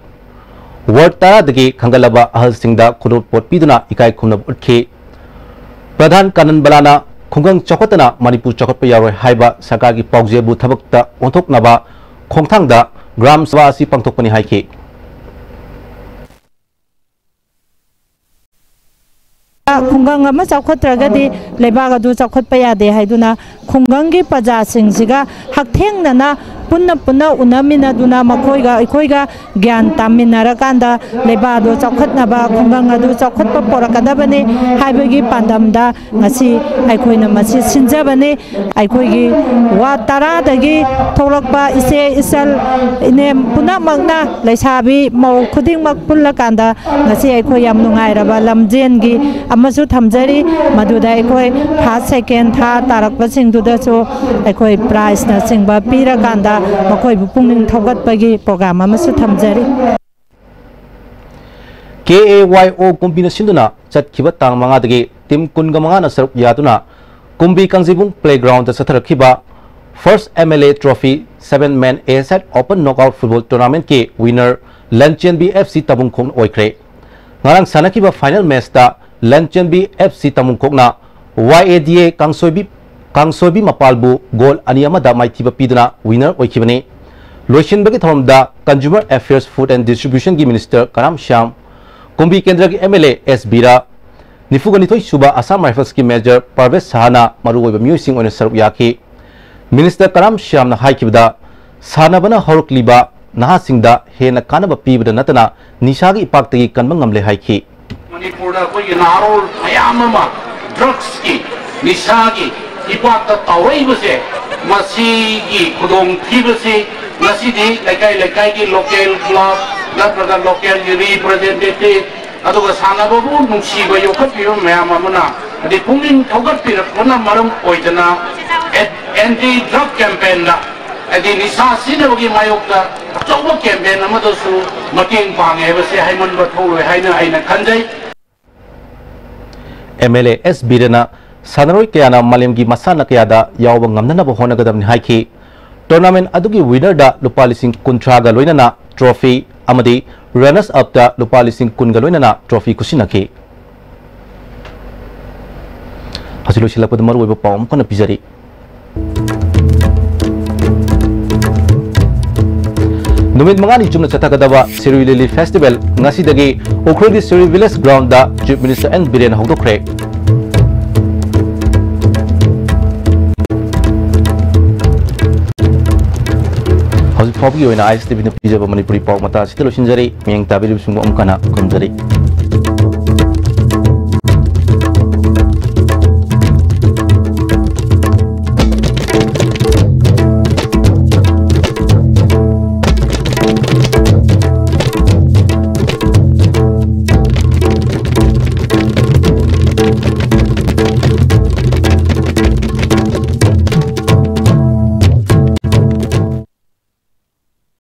ꯋꯥꯔꯗ ꯇꯔꯥꯗꯒꯤ ꯈꯟꯒꯠꯂꯕ ꯑꯍꯜꯁꯤꯡꯗ ꯈꯨꯗꯣꯜꯄꯣꯠ ꯄꯤꯗꯨꯅ ꯏꯀꯥꯏ ꯈꯨꯝꯅꯕ ꯎꯠꯈꯤ꯫ ꯄ꯭ꯔꯙꯥꯟ ꯀꯥꯅꯟꯕꯂꯥꯅ ꯈꯨꯡꯒꯪ ꯆꯥꯎꯈꯠꯇꯅ ꯃꯅꯤꯄꯨꯔ ꯆꯥꯎꯈꯠꯄ ꯌꯥꯔꯣꯏ ꯍꯥꯏꯕ ꯁꯔꯀꯥꯔꯒꯤ ꯄꯥꯎꯖꯦꯜꯕꯨ ꯊꯕꯛꯇ ꯑꯣꯟꯊꯣꯛꯅꯕ ꯈꯣꯡꯊꯥꯡꯗ ꯒ꯭ꯔꯥꯝ ꯁꯚꯥ ꯑꯁꯤ ꯄꯥꯡꯊꯣꯛꯄꯅꯤ ꯍꯥꯏꯈꯤ꯫ ꯈꯨꯡꯒꯪ ꯑꯃ ꯆꯥꯎꯈꯠꯇ꯭ꯔꯒꯗꯤ ꯂꯩꯕꯥꯛ ꯑꯗꯨ ꯆꯥꯎꯈꯠꯄ ꯌꯥꯗꯦ ꯍꯥꯏꯗꯨꯅ ꯈꯨꯡꯒꯪꯒꯤ ꯄ꯭ꯔꯖꯥꯁꯤꯡꯁꯤꯒ ꯍꯛꯊꯦꯡꯅꯅ ꯄꯨꯟꯅ ꯄꯨꯟꯅ ꯎꯅꯃꯤꯟꯅꯗꯨꯅ ꯃꯈꯣꯏꯒ ꯑꯩꯈꯣꯏꯒ ꯒ꯭ꯌꯥꯟ ꯇꯥꯃꯤꯟꯅꯔꯀꯥꯟꯗ ꯂꯩꯕꯥꯛ ꯑꯗꯨ ꯆꯥꯎꯈꯠꯅꯕ, ꯈꯨꯡꯒꯪ ꯑꯗꯨ ꯆꯥꯎꯈꯠꯄ ꯄꯣꯔꯛꯀꯗꯕꯅꯤ ꯍꯥꯏꯕꯒꯤ ꯄꯥꯟꯗꯝꯗ ꯉꯁꯤ ꯑꯩꯈꯣꯏꯅ ꯃꯁꯤ ꯁꯤꯟꯖꯕꯅꯤ꯫ ꯑꯩꯈꯣꯏꯒꯤ ꯋꯥꯔꯗ ꯇꯔꯥꯗꯒꯤ ꯊꯣꯛꯂꯛꯄ ꯏꯆꯦ ꯏꯆꯜ ꯏꯅꯦꯝ ꯄꯨꯝꯅꯃꯛꯅ, ꯂꯩꯁꯥꯕꯤ ꯃꯧ ꯈꯨꯗꯤꯡꯃꯛ ꯄꯨꯜꯂꯀꯥꯟꯗ ꯉꯁꯤ ꯑꯩꯈꯣꯏ ꯌꯥꯝ ꯅꯨꯡꯉꯥꯏꯔꯕ ꯂꯝꯖꯦꯟꯒꯤ ꯑꯃꯁꯨ ꯊꯝꯖꯔꯤ꯫ ꯃꯗꯨꯗ ꯑꯩꯈꯣꯏ ꯐꯥꯔꯁ, ꯁꯦꯀꯦꯟ, ꯊꯥꯔꯗ ꯇꯥꯔꯛꯄꯁꯤꯡꯗꯨꯗꯁꯨ ꯑꯩꯈꯣꯏ ꯄ꯭ꯔꯥꯏꯖꯅꯆꯤꯡꯕ ꯄꯤꯔꯀꯥꯟꯗ ꯃꯈꯣꯏꯕꯨ ꯄꯨꯛꯅꯤꯡ ꯊꯧꯒꯠꯄꯒꯤ ꯄ꯭ꯔꯣꯒ꯭ꯔꯥꯝ ꯑꯃꯁꯨ ꯊꯝꯖꯔꯤ꯫ ꯀꯦ ꯑꯦ ꯋꯥꯏ ꯑꯣ ꯀꯨꯝꯕꯤꯅ ꯁꯤꯟꯗꯨꯅ ꯆꯠꯈꯤꯕ ꯇꯥꯡ ꯃꯉꯥꯗꯒꯤ ꯇꯤꯝ ꯀꯨꯟꯒ ꯃꯉꯥꯅ ꯁꯔꯨꯛ ꯌꯥꯗꯨꯅ ꯀꯨꯝꯕꯤ ꯀꯥꯡꯖꯩꯕꯨꯡ ꯄ꯭ꯂꯦꯒ꯭ꯔꯥꯎꯟꯗ ꯆꯠꯊꯔꯛꯈꯤꯕ ꯐꯥꯔꯁ M L A trophy seven men A side open knockout football ꯇꯣꯔꯅꯥꯃꯦꯟꯠꯀꯤ ꯋꯤꯅꯔ ꯂꯟꯆꯦꯟꯕꯤ ꯑꯦꯐ ꯁꯤ ꯇꯥꯕꯨꯡꯈꯣꯛꯅ ꯑꯣꯏꯈ꯭ꯔꯦ꯫ ꯉꯔꯥꯡ ꯁꯥꯟꯅꯈꯤꯕ ꯐꯥꯏꯅꯦꯜ ꯃꯦꯆꯇ ꯂꯟꯆꯦꯟꯕꯤ ꯑꯦꯐ ꯁꯤ ꯇꯥꯕꯨꯡꯈꯣꯛꯅ ꯋꯥꯏ ꯑꯦ ꯗꯤ ꯑꯦ ꯀꯥꯡꯁꯣꯏꯕꯤ, ꯀꯥꯡꯁꯣꯏꯕꯤ ꯃꯄꯥꯜꯕꯨ ꯒꯣꯜ ꯑꯅꯤ ꯑꯃꯗ ꯃꯥꯏꯊꯤꯕ ꯄꯤꯗꯨꯅ ꯋꯤꯅꯔ ꯑꯣꯏꯈꯤꯕꯅꯤ꯫ ꯂꯣꯏꯁꯤꯟꯕꯒꯤ ꯊꯧꯔꯝꯗ Consumer Affairs, Food and Distributionꯒꯤ ꯃꯤꯅꯤꯁꯇꯔ ꯀꯔꯥꯝ ꯁ꯭ꯌꯥꯝ, ꯀꯨꯝꯕꯤ ꯀꯦꯟꯗ꯭ꯔꯒꯤ ꯑꯦꯝ ꯑꯦꯜ ꯑꯦ ꯑꯦꯁ ꯕꯤꯔꯥ, ꯅꯤꯐꯨꯒ ꯅꯤꯊꯣꯏ ꯁꯨꯕ ꯑꯁꯥꯝ ꯔꯥꯏꯐꯜꯁꯀꯤ ꯃꯦꯖꯔ ꯄꯔꯚꯦꯖ ꯁꯍꯥꯅ ꯃꯔꯨꯑꯣꯏꯕ ꯃꯤꯑꯣꯏꯁꯤꯡ ꯑꯣꯏꯅ ꯁꯔꯨꯛ ꯌꯥꯈꯤ꯫ ꯃꯤꯅꯤꯁꯇꯔ ꯀꯔꯥꯝ ꯁ꯭ꯌꯥꯝꯅ ꯍꯥꯏꯈꯤꯕꯗ, ꯁꯥꯟꯅꯕꯅ ꯍꯧꯔꯛꯂꯤꯕ ꯅꯍꯥꯁꯤꯡꯗ ꯍꯦꯟꯅ ꯀꯥꯟꯅꯕ ꯄꯤꯕꯗ ꯅꯠꯇꯅ ꯅꯤꯁꯥꯒꯤ ꯏꯄꯥꯛꯇꯒꯤ ꯀꯟꯕ ꯉꯝꯂꯦ ꯍꯥꯏꯈꯤ꯫ ꯃꯅꯤꯄꯨꯔꯗ ꯑꯩꯈꯣꯏꯒꯤ ꯅꯍꯥꯔꯣꯜ ꯃꯌꯥꯝ ꯑꯃ ꯗ꯭ꯔꯒꯁꯀꯤ, ꯅꯤꯁꯥꯒꯤ ꯏꯄꯥꯛꯇ ꯇꯥꯎꯔꯛꯏꯕꯁꯦ, ꯃꯁꯤꯒꯤ ꯈꯨꯗꯣꯡꯊꯤꯕꯁꯤ ꯉꯁꯤꯗꯤ ꯂꯩꯀꯥꯏ ꯂꯩꯀꯥꯏꯒꯤ ꯂꯣꯀꯦꯜ ꯀ꯭ꯂꯕ ꯅꯠꯇ꯭ꯔꯒ ꯂꯣꯀꯦꯜꯒꯤ ꯔꯤꯄ꯭ꯔꯖꯦꯟꯇꯦꯇꯤꯚ, ꯑꯗꯨꯒ ꯁꯥꯟꯅꯕꯕꯨ ꯅꯨꯡꯁꯤꯕ ꯌꯣꯛꯈꯠꯄꯤꯕ ꯃꯌꯥꯝ ꯑꯃꯅ, ꯍꯥꯏꯗꯤ ꯄꯨꯛꯅꯤꯡ ꯊꯧꯒꯠꯄꯤꯔꯛꯄꯅ ꯃꯔꯝ ꯑꯣꯏꯗꯅ ꯑꯦ-, ꯑꯦꯟꯇꯤ ꯗ꯭ꯔꯒ ꯀꯦꯝꯄꯦꯟꯗ, ꯍꯥꯏꯗꯤ ꯅꯤꯁꯥ ꯁꯤꯖꯤꯟꯅꯕꯒꯤ ꯃꯥꯌꯣꯛꯇ ꯑꯆꯧꯕ ꯀꯦꯝꯄꯦꯟ ꯑꯃꯗꯁꯨ ꯃꯇꯦꯡ ꯄꯥꯡꯉꯦ ꯍꯥꯏꯕꯁꯦ ꯍꯥꯏꯃꯟꯕ ꯊꯣꯛꯂꯣꯏ ꯍꯥꯏꯅ ꯑꯩꯅ ꯈꯟꯖꯩ꯫ ꯑꯦꯝ ꯑꯦꯜ ꯑꯦ ꯑꯦꯁ ꯕꯤꯔꯦꯟꯅ ꯁꯥꯟꯅꯔꯣꯏ ꯀꯌꯥꯅ ꯃꯥꯂꯦꯝꯒꯤ ꯃꯁꯥꯟꯅ ꯀꯌꯥꯗ ꯌꯥꯎꯕ ꯉꯝꯅꯅꯕ ꯍꯣꯠꯅꯒꯗꯕꯅꯤ ꯍꯥꯏꯈꯤ꯫ ꯇꯣꯔꯅꯥꯃꯦꯟ ꯑꯗꯨꯒꯤ ꯋꯤꯅꯔꯗ ꯂꯨꯄꯥ ꯂꯤꯁꯤꯡ ꯀꯨꯟꯊ꯭ꯔꯥꯒ ꯂꯣꯏꯅꯅ ꯇ꯭ꯔꯣꯐꯤ ꯑꯃꯗꯤ ꯔꯅꯔꯁ ꯑꯞꯇ ꯂꯨꯄꯥ ꯂꯤꯁꯤꯡ ꯀꯨꯟꯒ ꯂꯣꯏꯅꯅ ꯇ꯭ꯔꯣꯐꯤ ꯈꯨꯠꯁꯤꯟꯅꯈꯤ꯫ ꯑꯁꯤ ꯂꯣꯏꯁꯤꯜꯂꯛꯄꯗ ꯃꯔꯨꯑꯣꯏꯕ ꯄꯥꯎ ꯑꯃꯨꯛ ꯍꯟꯅ ꯄꯤꯖꯔꯤ꯫ ꯅꯨꯃꯤꯠ ꯃꯉꯥꯅꯤ ꯆꯨꯞꯅ ꯆꯠꯊꯒꯗꯕ ꯁꯤꯔꯨꯏ ꯂꯤꯂꯤ ꯐꯦꯁꯇꯤꯚꯦꯜ ꯉꯁꯤꯗꯒꯤ ꯎꯈ꯭ꯔꯨꯜꯒꯤ Shirui village ground chief minister N Biren ꯍꯧꯗꯣꯛꯈ꯭ꯔꯦ꯫ ꯍꯧꯖꯤꯛ ꯐꯥꯎꯕꯒꯤ ꯑꯣꯏꯅ ꯑꯥꯏ ꯑꯦꯁ ꯇꯤ ꯚꯤꯅ ꯄꯤꯖꯕ ꯃꯅꯤꯄꯨꯔꯤ ꯄꯥꯎ ꯃꯇꯥ ꯑꯁꯤꯗ ꯂꯣꯏꯁꯤꯟꯖꯔꯤ꯫ ꯃꯤꯠꯌꯦꯡ ꯇꯥꯕꯤꯔꯤꯕꯁꯤꯡꯕꯨ ꯑꯃꯨꯛ ꯍꯟꯅ ꯈꯨꯔꯨꯝꯖꯔꯤ꯫